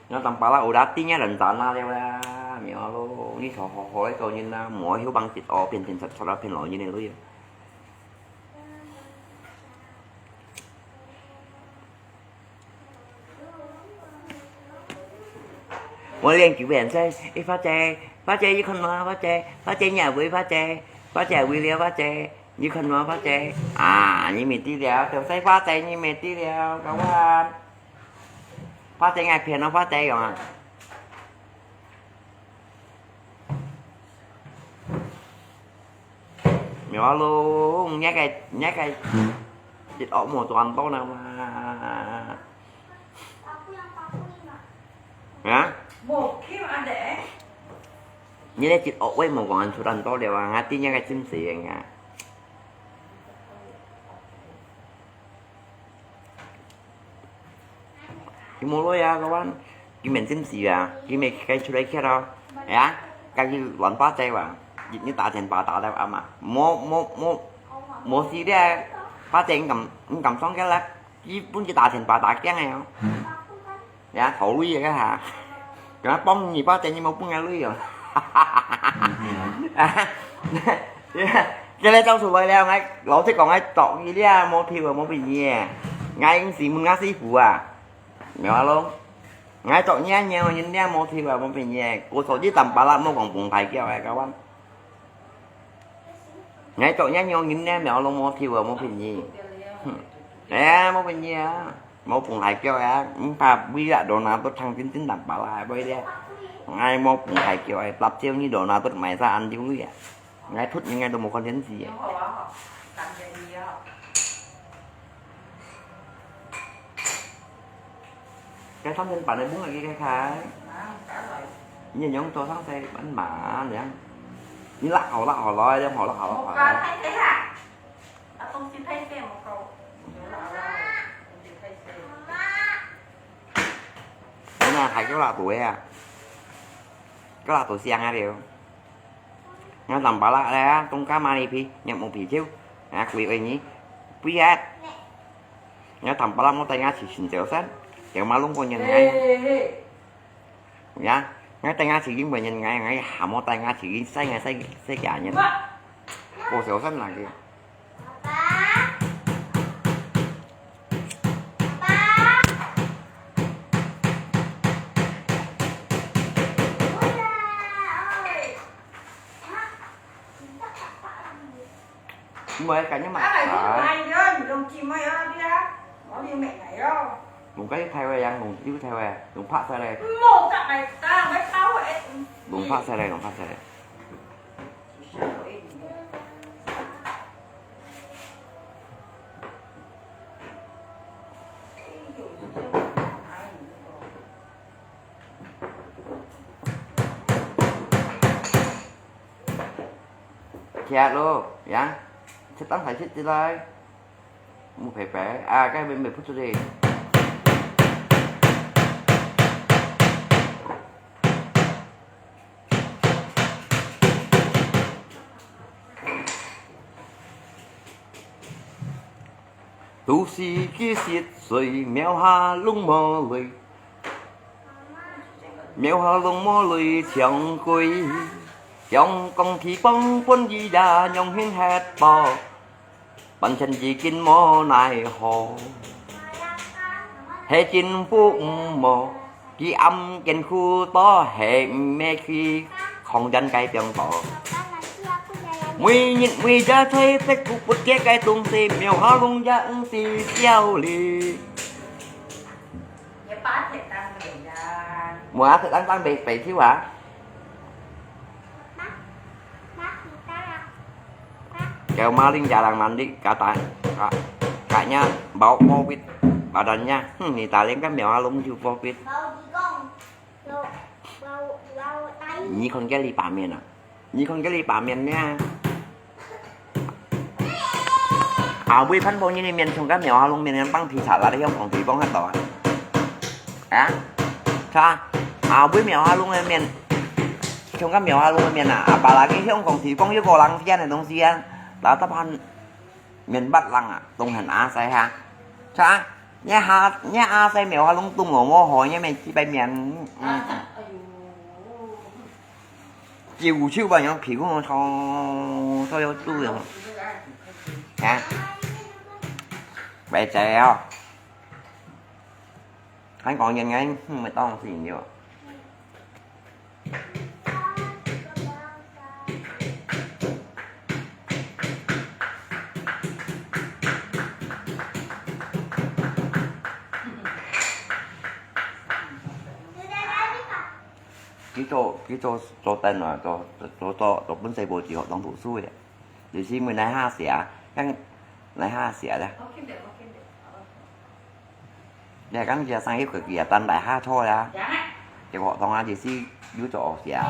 你淡薄啦，有啦，定个人賺啦了啦，苗龍，你好好好个做人啦，莫去幫佢哦，騙騙賊賊啦，騙老人个鐳。我連九遍說，誒，花姐，花姐，你看嘛，花姐，花姐，你也會，花姐，花姐，會了，花姐，你看嘛，花姐，啊，你毋知了，就係花姐，你毋知了，kawan。 花姐愛騙哦，花姐用啊。苗龍，你个，你个，一屋無轉到呢嘛。啊？無去啊，你。你這一屋位無講出轉到了啊，𠊎知你个心事啊。 佢無鐳啊，各位，佢面真死啊，佢面該出來徛咯，哎呀，該佢亂巴嘴哇，你，你打電話打了啊嘛，無，無，無，無事咧，巴嘴你敢，你敢上个啦，佢分佢打電話打驚个哦。 呀，討鐳个哈。佢講幫你包錢，你無分𠊎鐳哦。這個走出來了，𠊎老實講，𠊎著你了，無票啊，無便宜个。𠊎應是問𠊎師傅啊，苗阿龍，𠊎著你啊，你人了無票啊，無便宜个。我說你淡薄啦，莫講崩大腳个，各位。 𠊎著你樣人呢，苗龍無票啊，無便宜。哼，哎呀，無便宜啊，無崩大腳啊，你怕為了Donald都唱真真淡薄啦，會咧。𠊎無崩大腳啊，搭招你Donald都買晒恁多啊。𠊎出你，𠊎都無看電視啊。 該三千八个分佢開開。你用多少錢分嘛，這樣。你拉好拉好來，這樣好拉好拉好來。你那還夠拉多呀？夠拉多香啊了。 𠊎淡薄啦，來啊，東家買你皮，你無皮就，啊，貴貴你，貴啊。𠊎淡薄啦，莫帶𠊎去尋朝鮮，有馬龍過人𠊎。呀，𠊎帶𠊎去英國人𠊎，𠊎還莫帶𠊎去，晒𠊎晒，晒假人。過朝鮮那個。 Mời cả những bạn. Mùng cái thay về yang, mùng yêu thay về, mùng phát ra đây. Mùng phát ra đây, mùng phát ra đây. 切咯，呀，切當快切起來。莫白白，啊，該邊袂putus咧。 都市个雪水，廟下龍無淚。廟下龍無淚，像鬼，像講地方本地也用hin忒多，半仙已經無奈何。係政府毋無， 佢暗間苦多，係毋係去抗戰該中多。每日每日在北部不跌个東西，廟下龍也毋知笑哩。你把鐵當白呀。我啊，鐵當當白，白手啊。 Kau maling jarang mandi, kata, ka-, kaknya bau covid badannya. Hmm, ni taling kan mèo halong ju covid. Ni kon kali pamen ah. Ni kon kali pamen nia. Abui phan phong ni men chung kan mèo halong men kan pang thi chat la hiong kong thi phong hat to ah. Ha? Cha, abui mèo halong men. Chung kan mèo halong men ah, apalagi hiong kong thi phong yu ko lang fian dong sian. La ta phan men bat lang ah, tong han a sai ha. Cha, nia ha, nia a sai mèo halong tung lo mo ho, nia men chi bai men. Chiu chiu ba yang pi kong sao, sao yau tu yang. Ha? Bai zai ah. Hàn Quốc人ngay, hmm, mày tao gì nhiều. Kỹ cho, kỹ cho, cho tên là cho, cho, cho, cho, cho bún xay bột chỉ họ đang thủ xui à. Thì xin mười nai ha xỉa, căng 來下寫啦。你還講這生意佢佢也單來下錯啦。結果當然就是又做寫。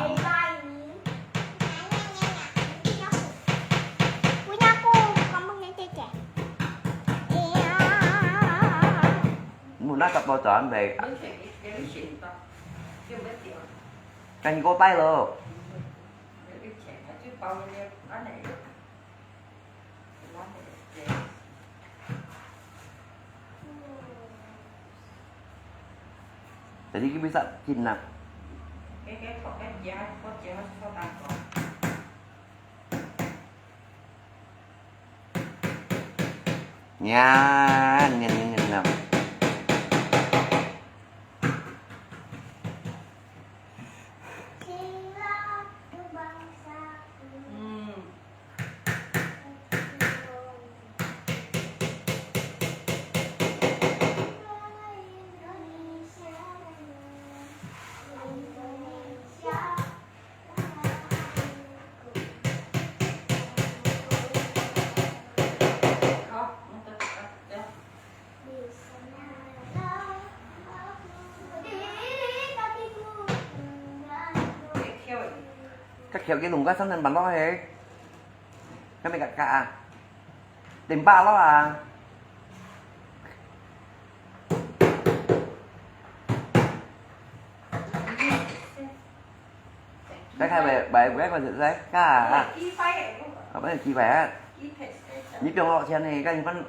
你那個多轉呗。該你給我帶咯。 Jadi kita bisa cinta. Nyan, nyan, nyan, nyan, nyan. Hmm. Cắt khéo cái lùng cái sẵn nên bắn lo hê. Cái này cắt cả à? Tìm ba lo à? Cái khai bài bài của cái còn sẽ ra cả à? Không phải là chi bài á. Như trường lo钱呢, cái phần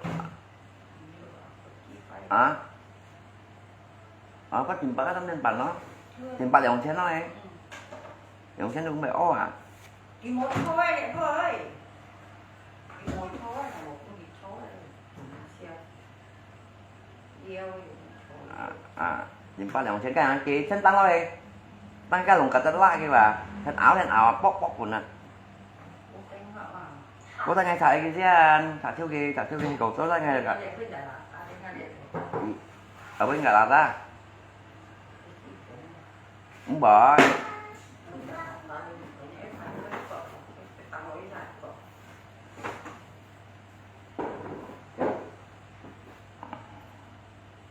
à? Ờ, có tìm ba cái tấm nền bản nó. Tìm ba đồng钱nó này. Đồng钱cũng phải ô à? À, à, tìm ba đồng钱cái hàng kia chân tăng rồi. Tăng cái lồng cả chân lại kia mà. Chân áo, chân áo, bóc, bóc quần à. Có tay ngay xài cái gì ăn, xài thiếu cái, xài thiếu cái, cậu có tay ngay được à? Ở bên cả là ta. Không bỏ.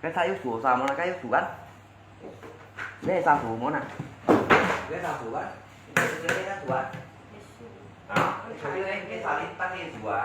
Cái sao yếu sủa sao mà nó cái yếu sủa ăn? Cái sao sủa mà nè? Cái sao sủa ăn? Cái sao sủa ăn? Đó, cái sao cái cái sao cái tắt cái sủa.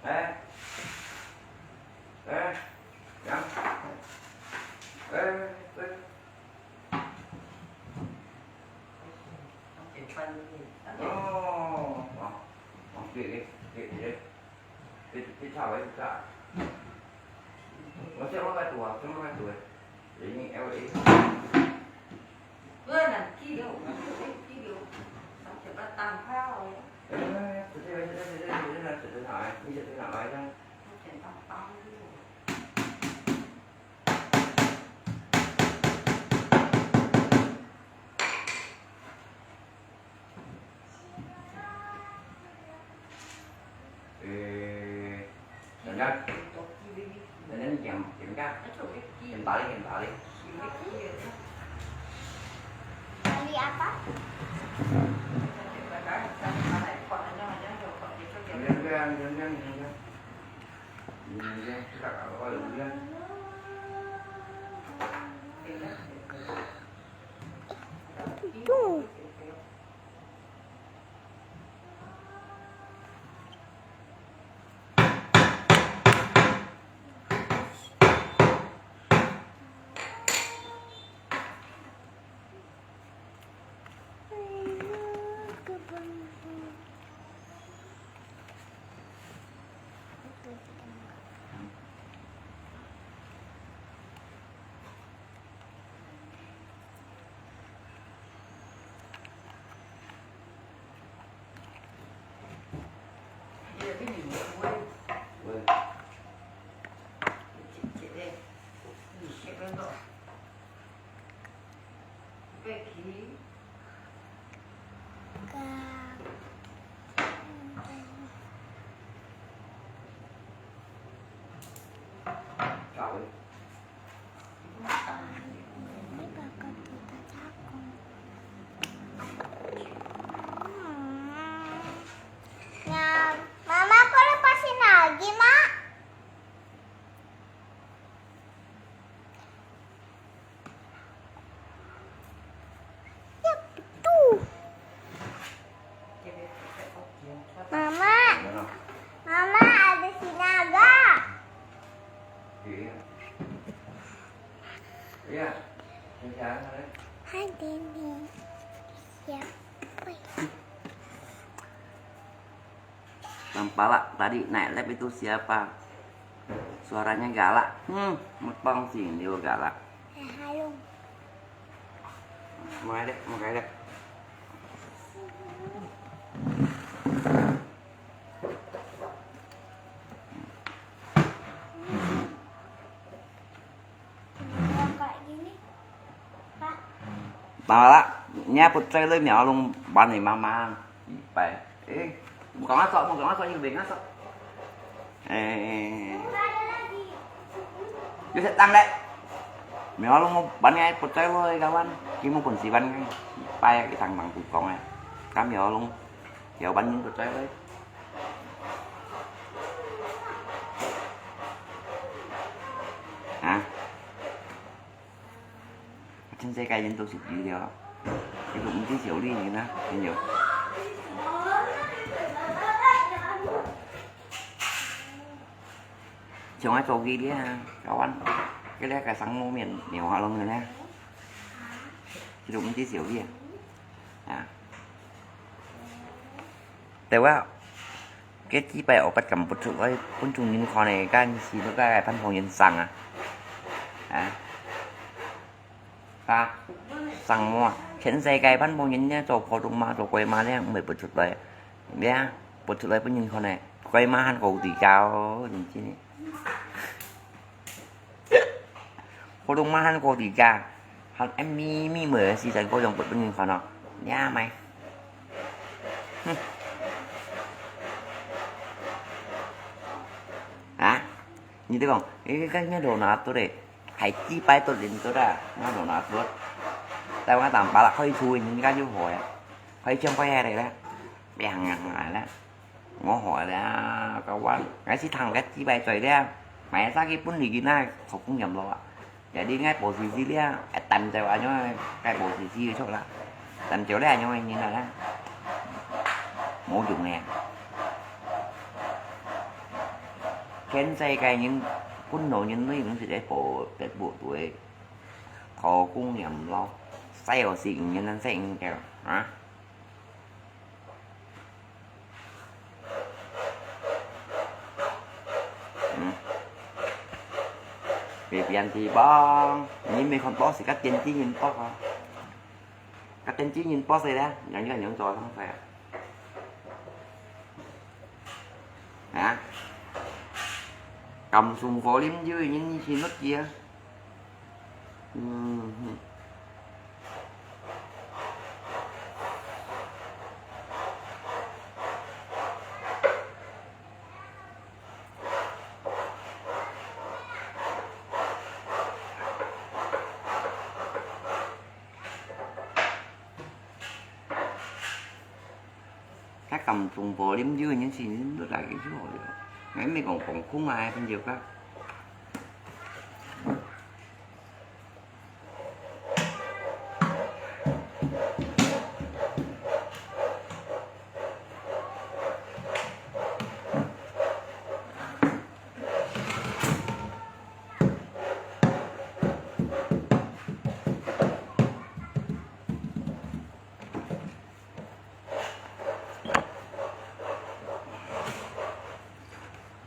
Ê. Ê. Nhắm. Ê. Ê. Ồ. Ồ. Ồ. Kệ đi. Kệ đi. Kệ, kệ sao vậy? Kệ sao? Nó sẽ mắc cái tù à? Sẽ mắc cái tù à? Để nhìn L A. Bữa là ký được, ký được. Sao sẽ bắt tăng pháo rồi? Ê, ê, ê, từ từ, từ từ, từ từ, từ từ, từ từ, từ từ, từ từ. Ê, Nhân Nhân. Nhân Nhân, kiểm, kiểm tra. Kiểm tra đi, kiểm tra đi. Beli apa? Nhân Nhân, Nhân Nhân, Nhân Nhân. Nhân Nhân, kita kalau Nhân Nhân. Tuh. Ya, Mama, kau lepasin lagi, Mak. Ya, betul. Mama, Mama, ada si Naga. Iya. Iya. Hai, Dini. Siapa ya? Nampak tadi naik lift itu siapa? Suaranya galak. Hmm, mutong sini galak. Halo. Makai deh, makai deh. Tao lah, nya put cai lui miao lung ban ni mama. Pai. Eh, mau kau ngasok, mau kau ngasok, ni lebih ngasok. Eh, you set tang deh. Miao lung ban ni put cai lui kawan. Kimu pun si ban ni. Pai, itang mang tu kong eh. Kami miao lung, miao ban ni put cai lui. Hah? 全世界人都食魚了，佢都毋知小李呢，朋友。像愛做佢咧，搞完，佢咧个生活面，面化攏个咧，佢都毋知小李啊，啊。 對啊，該幾擺我捌敢put出來分眾人看个，該時都該番紅人生啊，啊，啊，生活，全世界番紅人呢，做普通話、做鬼話呢，毋會put出來，呀，put出來分人看个，鬼話還高低價哦，認真个。 普通話還高低價，還愛咪咪妹時間過用分人看哦，你啊買。哼。啊？你在講，誒，該該羅納多嘞，還幾百多人多啦，那羅納多。台灣當巴拉可以出，人家就好呀，可以賺快下來了，砰啊來了。 我好了，kawan，𠊎是聽个幾擺嘴了，買啥个本理个那好供應咯啊。Jadi𠊎保持時了，哎，擔走啊，因為該保持時个出啦，擔走了，因為人啊，無用了。全世界人，本土人類攏是在保，在保護个，好供應咯，使有時間人使用掉啊。 嗯。別別地方，你沒看到是个天津人包啊？个天津人包誰咧？人家人做上菜啊？啊？敢送火啉酒，人是乜嘢啊？ 嗯哼。該敢中國啉酒个人是恁多來个就好了。𠊎毋係講講空啊，朋友个。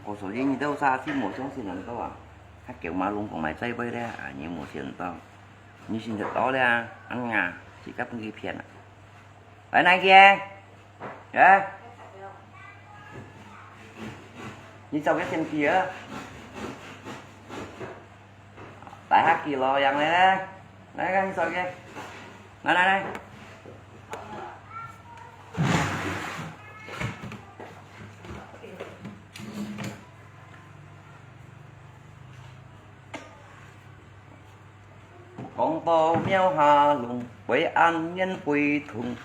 我昨天你到啥去無相信人到啊？他叫馬龍講來再會咧，啊，你無信到，你信得到咧啊？哎呀，自家分佢騙啊！來，哪去？哎？你找个先去啊。来下去咯，杨妹妹，来，来，你找个，来来来。讲到庙下弄，会暗面会痛。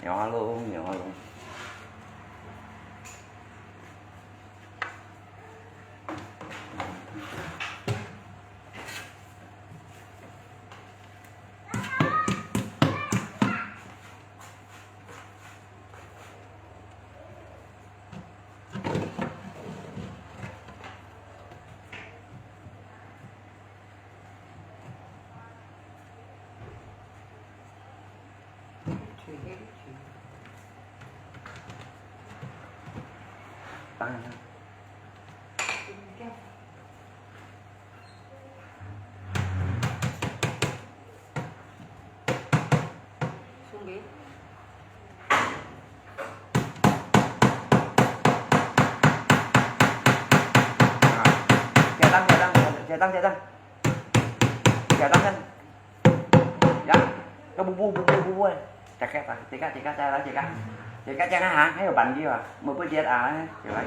摇啊弄，摇啊弄。 啊，接档，接档，接档，接档。 Siapa kan? Ya, ke bubu, bubu, bubu. Cakap ah, cakap, cakap, cakap, cakap. Cakap jangan ha, ayo bantu ah. Mau buat dia ah, cakap.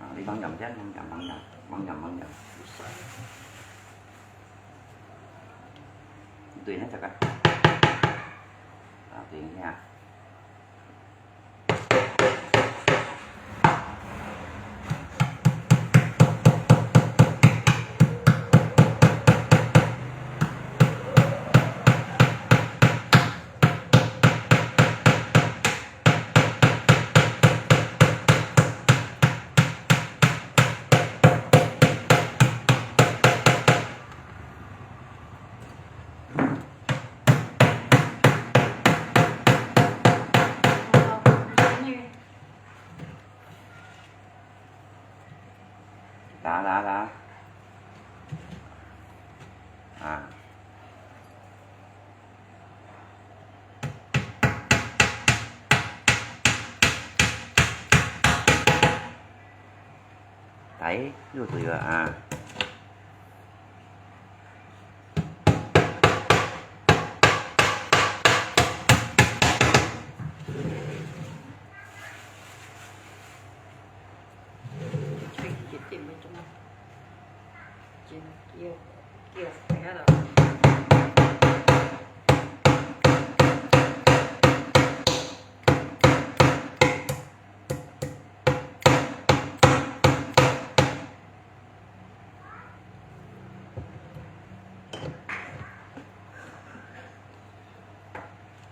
啊，你放鹽先，放鹽，放鹽，放鹽，放鹽。對，那這個。啊，等一下。 拿，拿，拿。啊。 來，又對了啊。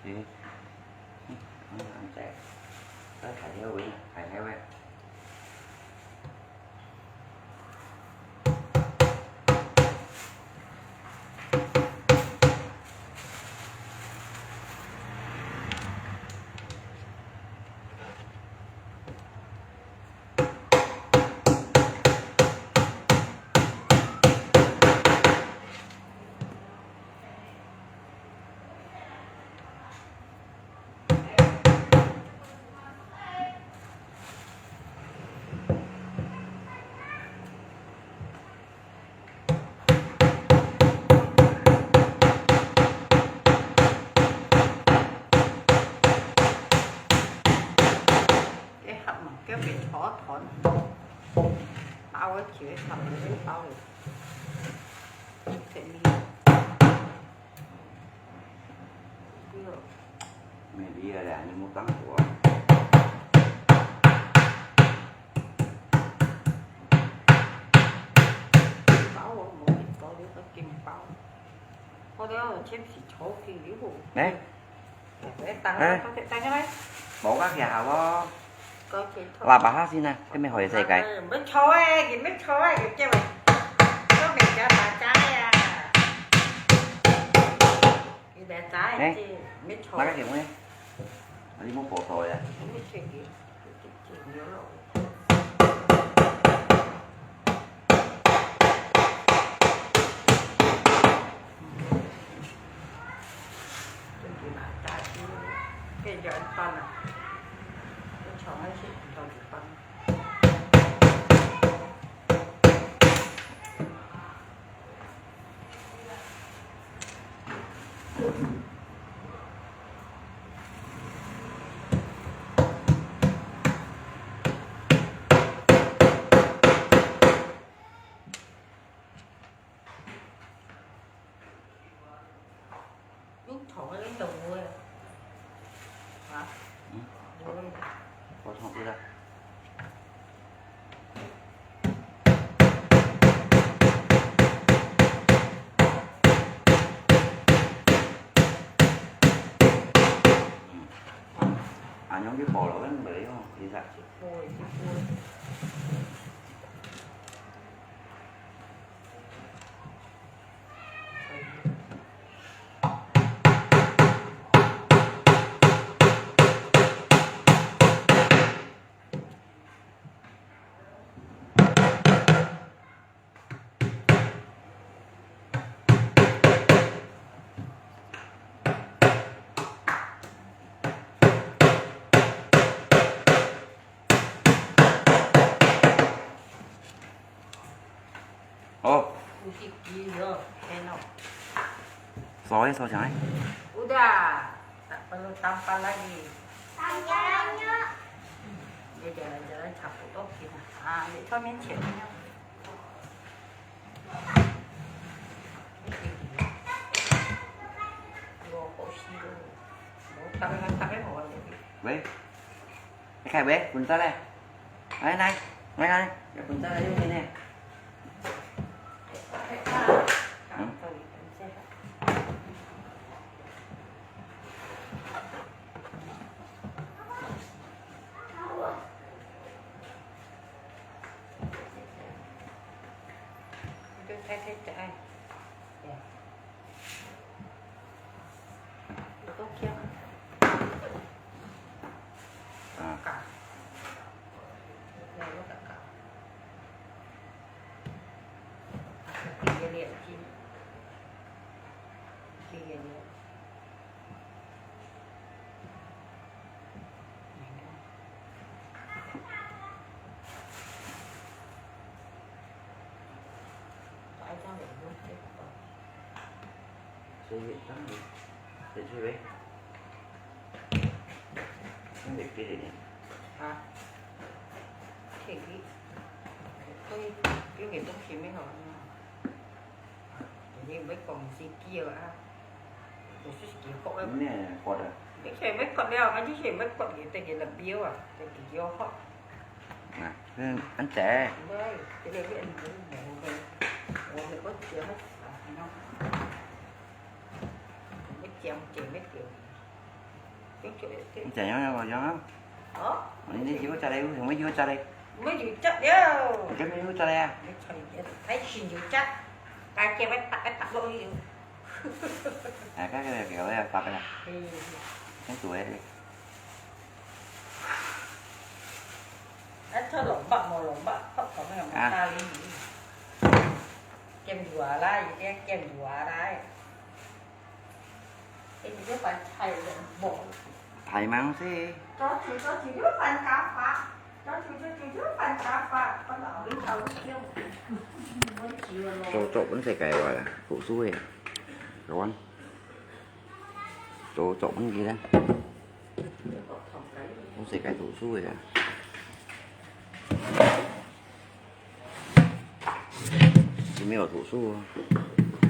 嗯，嗯，嗯，對，再抬一个位，抬一个位。好了，先去坐去，你好。來。來，等啊，哎。等下來。無个徛好無？高鐵坐。喇叭下先啊，這邊好勢个。哎，毋好坐哎，你毋好坐哎，有叫我，我袂食巴掌个啊。你袂食哎，哎，這毋好坐。哪个電話？啊，你莫報道呀。毋好坐去。 用炒个用豆腐个。啊？嗯。有个。我炒对了。嗯。啊，用个火了，用个用，一下。一锅，一锅。 好。有時機了，天哦。燒个燒香个。有的啊，打，打，打，打來的。打，打，打。嗯，這個，這個差不多平了啊，你上面切。我好吸了，我打開，打開好了。喂。 你開喂，滾出來。來，來，來，來，滾出來，用力呢。嗯。你就太太可愛。對。 有夠強。啊。有夠強。啊，這個眼睛，這個眼睛。 所以，當然，得去喂。那得给你。啊？可以，可以，有點東西沒有了嘛。你毋好講是叫啊。 你係幾好个？你係發啊？你係毋好割了，𠊎就係毋好割佢，等佢立苗啊，等佢有好。啊，嗯，恁仔。毋係，這個係毋好个，我係我剪个，啊，喏。我剪，剪个，剪。你剪樣樣，我樣樣。哦？你，你有隻咧，有什麼有隻咧？沒有隻了。你這邊有隻咧啊？你看，太新有隻，該剪个，打个，打落去。 哎，該个，該个，該个，發个啦。嗯。先煮个。啊，炒蘿蔔無蘿蔔，泡泡那個啊。大魚。鹹魚啊啦，一定鹹魚啊啦。哎，你這番菜有點無。太忙些。早起，早起，有番茄花。 做，做本世界話啦，讀書个，老王。做，做本佢啦。本世界讀書个啊。佢沒有讀書啊。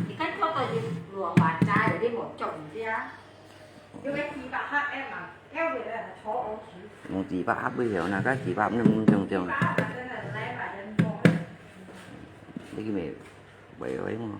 你看做到你亂麻扎的，你無做人家。 有个幾百盒个嘛，要不然坐下去。用幾百盒个，那个幾百盒那麼重重。幾百盒真的來嘛，人多。你去買，買回嘛。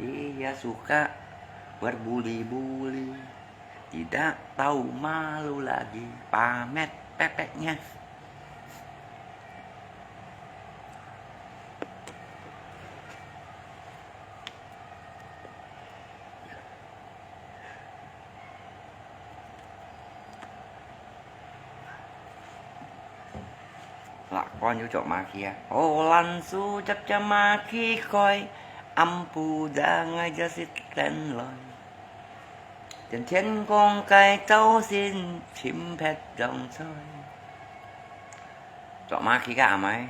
Iya suka berbuli-buli, tidak tahu malu lagi, pamet pepeknya. Lakon yu cok maki ah. Holan su cap-cap maki koi, ampu ja ngai ja sit ten loi. Ten thiên kong kai châu sin chim phet dong choi. Cok maki ka amai.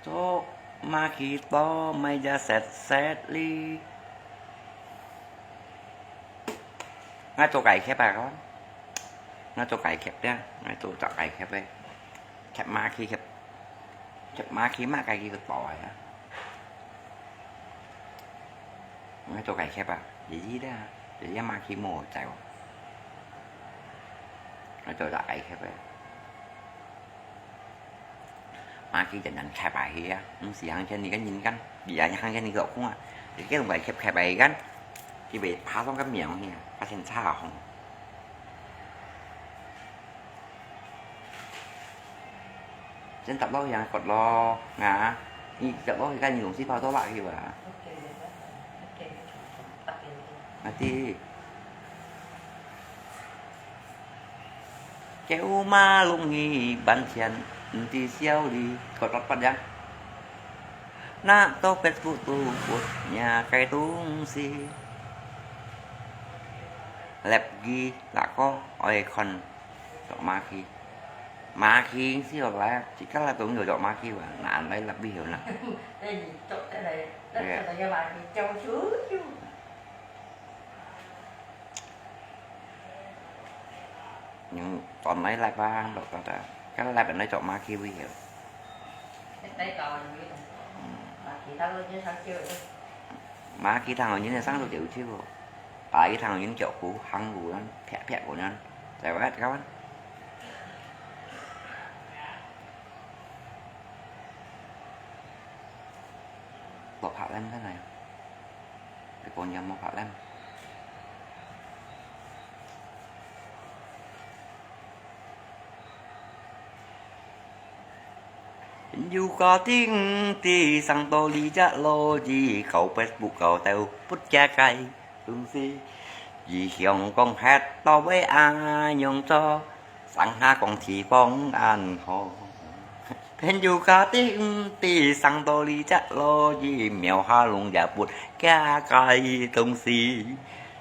Cok maki to mai ja set set li. Ngai cok kai khep ah kon. Ngai cok kai khep ya, ngai cok cok kai khep eh. Khep maki khep. Khep maki ma kai ki to ai ah. Ngai cok kai khep ah, dì dì da, dì dì maki mo chai wo. Ngai cok cok kai khep eh. Maki jan jan khep ai hi ah, ung si hang chen ni kan yin kan, bi ai hang chen ni kok khung ah. Dì kien wai khep khep ai kan. Ki bei pha song kan miang hi ah, pha chen cha hong. Chen tap lo yang kot lo, nga. Ni tap lo kan ni lung si pha to la hi wa. Ati. Kêu mà lung nhi bàn thian, ntì siêu li, kot kot pat yang. Nà to Facebook tu put nhà cái tung si. Lep gi lạ ko oi khon. Cok maki. Maki si lep, chỉ cắt là cũng được cok maki wa. Nà ăn lấy lep bi hiểu nà. Ê, cok cái này, cok cái này mà thì châu chú chú. Nhưng tóm lấy lại ba, đọc tóm lại. Cái lại bên đây chọn maki ví dụ. Cái tay to là như thế. Mà kỳ thao như sao chưa? Mà kỳ thao như thế sáng rồi chịu chứ. Tại cái thằng như kiểu cũ, hăng cũ nó, phẹt phẹt của nó. Tại quá các bạn. Bỏ phạt lên thế này. Cái con nhà mọc hạt lắm. Yu có tiếng ti sang tô li chắc lo gì, khẩu Facebook khẩu tàu bút cha cái tung si. Vì hiong con hát to với a nhung cho, sang ha con thì con ăn ho. Phen yu ka ti ti sang to li chắc lo gì, miêu ha lung ya put ka cái tung si.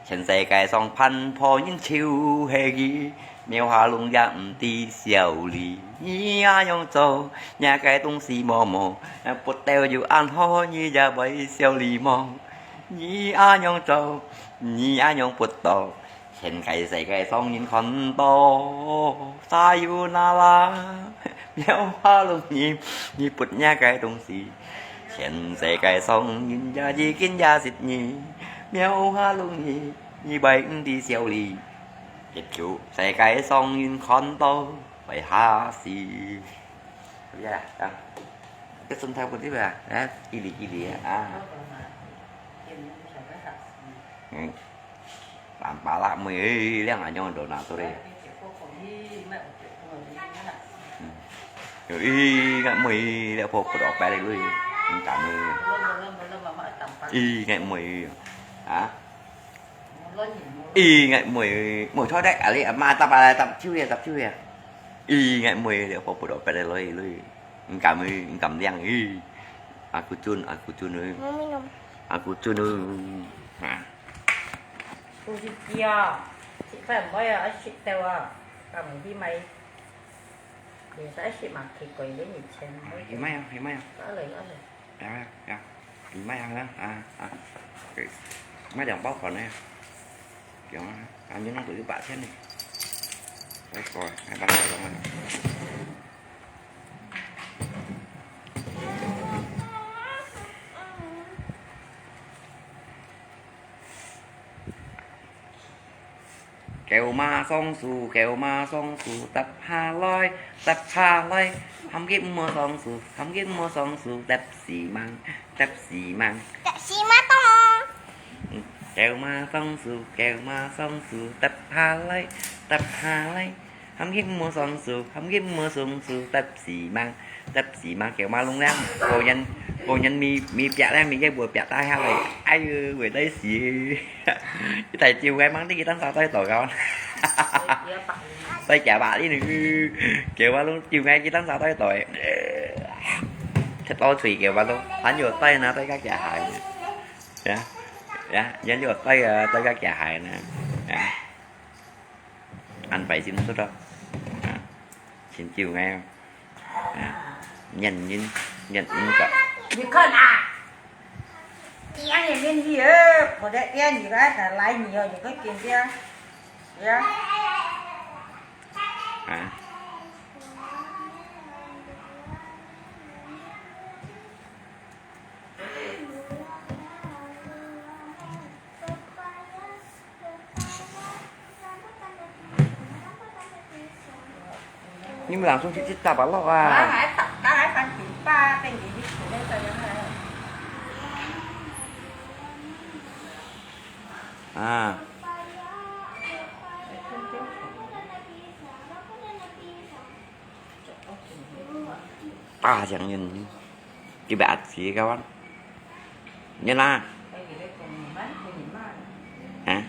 Chen sai cái song phan pho yin chiu he gì, miêu ha lung ya ntì siêu li. Ni a nhung cho, nhà cái tung si mò mò, put tèo yu ăn ho ni ya bai siêu li mò. Ni a nhung cho, ni a nhung put to. Chen cái sai cái song yin khon to. Sa yu na la. Miêu ha lung ni, ni put nhà cái tung si. Chen sai cái song yin ya ji kin ya sit ni. Miêu ha lung ni, ni bai ntì siêu li. Hiệp chủ sai cái song yin khon to. Bai ha si. Ya, ya. Cái sân thai pun tiba, ya, kili kili ya. Ah. Lam pala mui, eh, liang anyong do na tu re. Ih, ngat mui, liang po po dok pai lui. Ni tam mui. Ih, ngat mui. Ha? Ih, ngat mui, mui choi dek, ali, ma tap ala tap chiu ya, tap chiu ya. Ih, ngat mui, liang po po dok pai lui lui. Ngam ui, ngam liang ui. Aku chun, aku chun ui. Mami nom. Aku chun ui. Ha. Aku si kia. Si phải mới à, si tèo à. Ngam hi mai. Để sa si mà khi quay đến nhìn xem. Hi mai à, hi mai à. Có lời, có lời. Dạ, dạ. Hi mai à, à, à. Mai đóng bóp còn nè. Kiểu, à, như nó tụi bạn xem này. Đấy, coi, hai bạn coi rồi. Kêu mà song su, kêu mà song su, đập hà loi, đập hà loi. Hâm kịp mua song su, hâm kịp mua song su, đập xi măng, đập xi măng. Đập xi măng to. 狗嫲雙手，狗嫲雙手，搭下來，搭下來。喊佢毋好雙手，喊佢毋好雙手，搭死亡，搭死亡，狗嫲聾了，無人，無人咪，咪壁了，咪个會壁打下來。哎喲，會得死！一大招个，吂知佢當時在做个。在假把哩呢，狗嫲聾招个，佢當時在做个。食到嘴狗嫲聾，還有帶呢，在个假鞋呢。 呀，呀，人就帶啊，帶个假鞋呢。呀，安排真出咯。啊，真就个。啊，人人，人人个。你看啊，这样也没理由，我的店里来，来你哦，你个店家，呀。啊。 你们老师去，去打把落啊？啊，还打，刚才三点半，被你去那个人啊。啊。大将军，几百几个万，你啦？啊？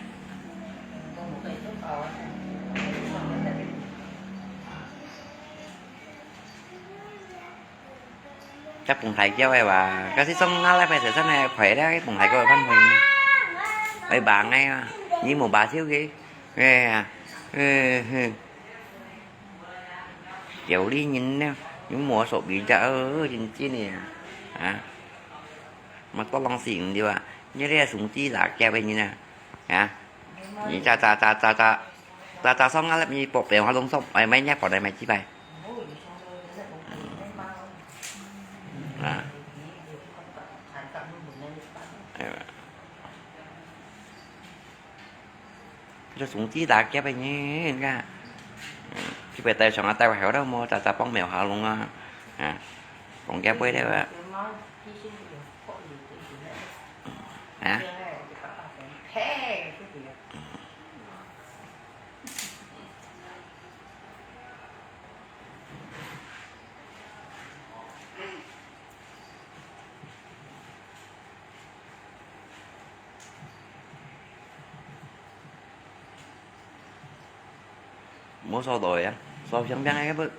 該幫大叫个話，該係送那來排隊上來排了，該幫大叫个飯會呢？會忙个啊，你無把手个，哎呀，嗯哼，有理人呢，你摸手比較，哦，真正个啊，啊，嘛多浪費人對吧？你這个兄弟打叫个人啊，啊，你咋咋咋咋咋。 Tata song ngalap ni pok peng halong sop, ai mai nya pok dai mai cibai. Ah. Ai. Cho sung ci ta kiap ai ni ka. Ci bai tai song a tai wa heo da mo, tata pong mèo halong a. Ah. Pong kiap bai da wa. Ah. Mô sâu đồi á, sâu phiang phiang ai bự.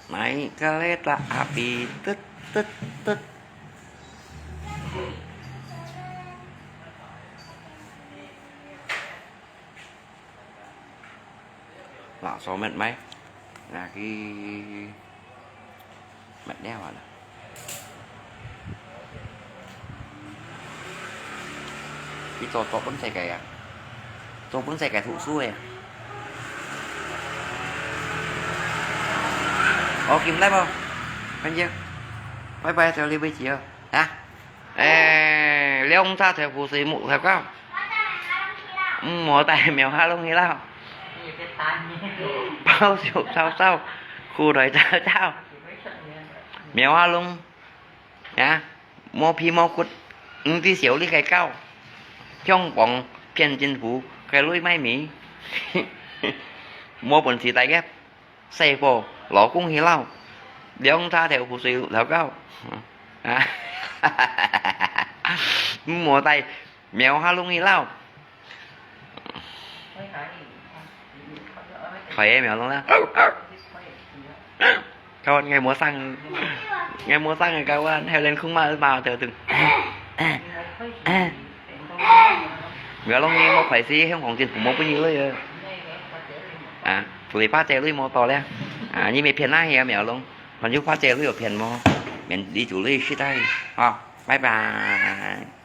Naik kereta api, tut, tut, tut. Lạ số mệt máy. Là cái mệt đéo à. Cái tô tô bún xay cải à. Tô bún xay cải thủ su à. Ô, kim lắm không? Anh chưa? Bye bye, chào Lê Bê chị ơi. Hả? Ê, liông xa theo phù sĩ mụ theo cao. Mùa tại mèo ha lông hi lao. Bao siêu sao sao. Khu đòi chào chào. Mèo ha lông. Nhá. Mô phi mô khút. Ưng tí xíu lý cái cao. Hiông bóng phiên chính phủ. Cái lưới máy Mỹ. Mô bổn sĩ tài ghép. Sai pho, lô kông hi lao. Liông cha theo phù sư lao cao. Mùa tai, mèo ha lông hi lao. Khỏi mèo lông la. Các bạn ngày mùa xăng, ngày mùa xăng các bạn heo lên không mà mà theo từng. Mèo lông ni mô khỏi xí, hiông khổng chính phủ mô bún ni lưới. À, phủ lý phá chè lưới mô to lẹ. À, ni mê phiền nai hì mèo lông. Còn chú phá chè lưới ở phiền mô. Miễn đi chủ lưới shit đây. Hò, bye bye.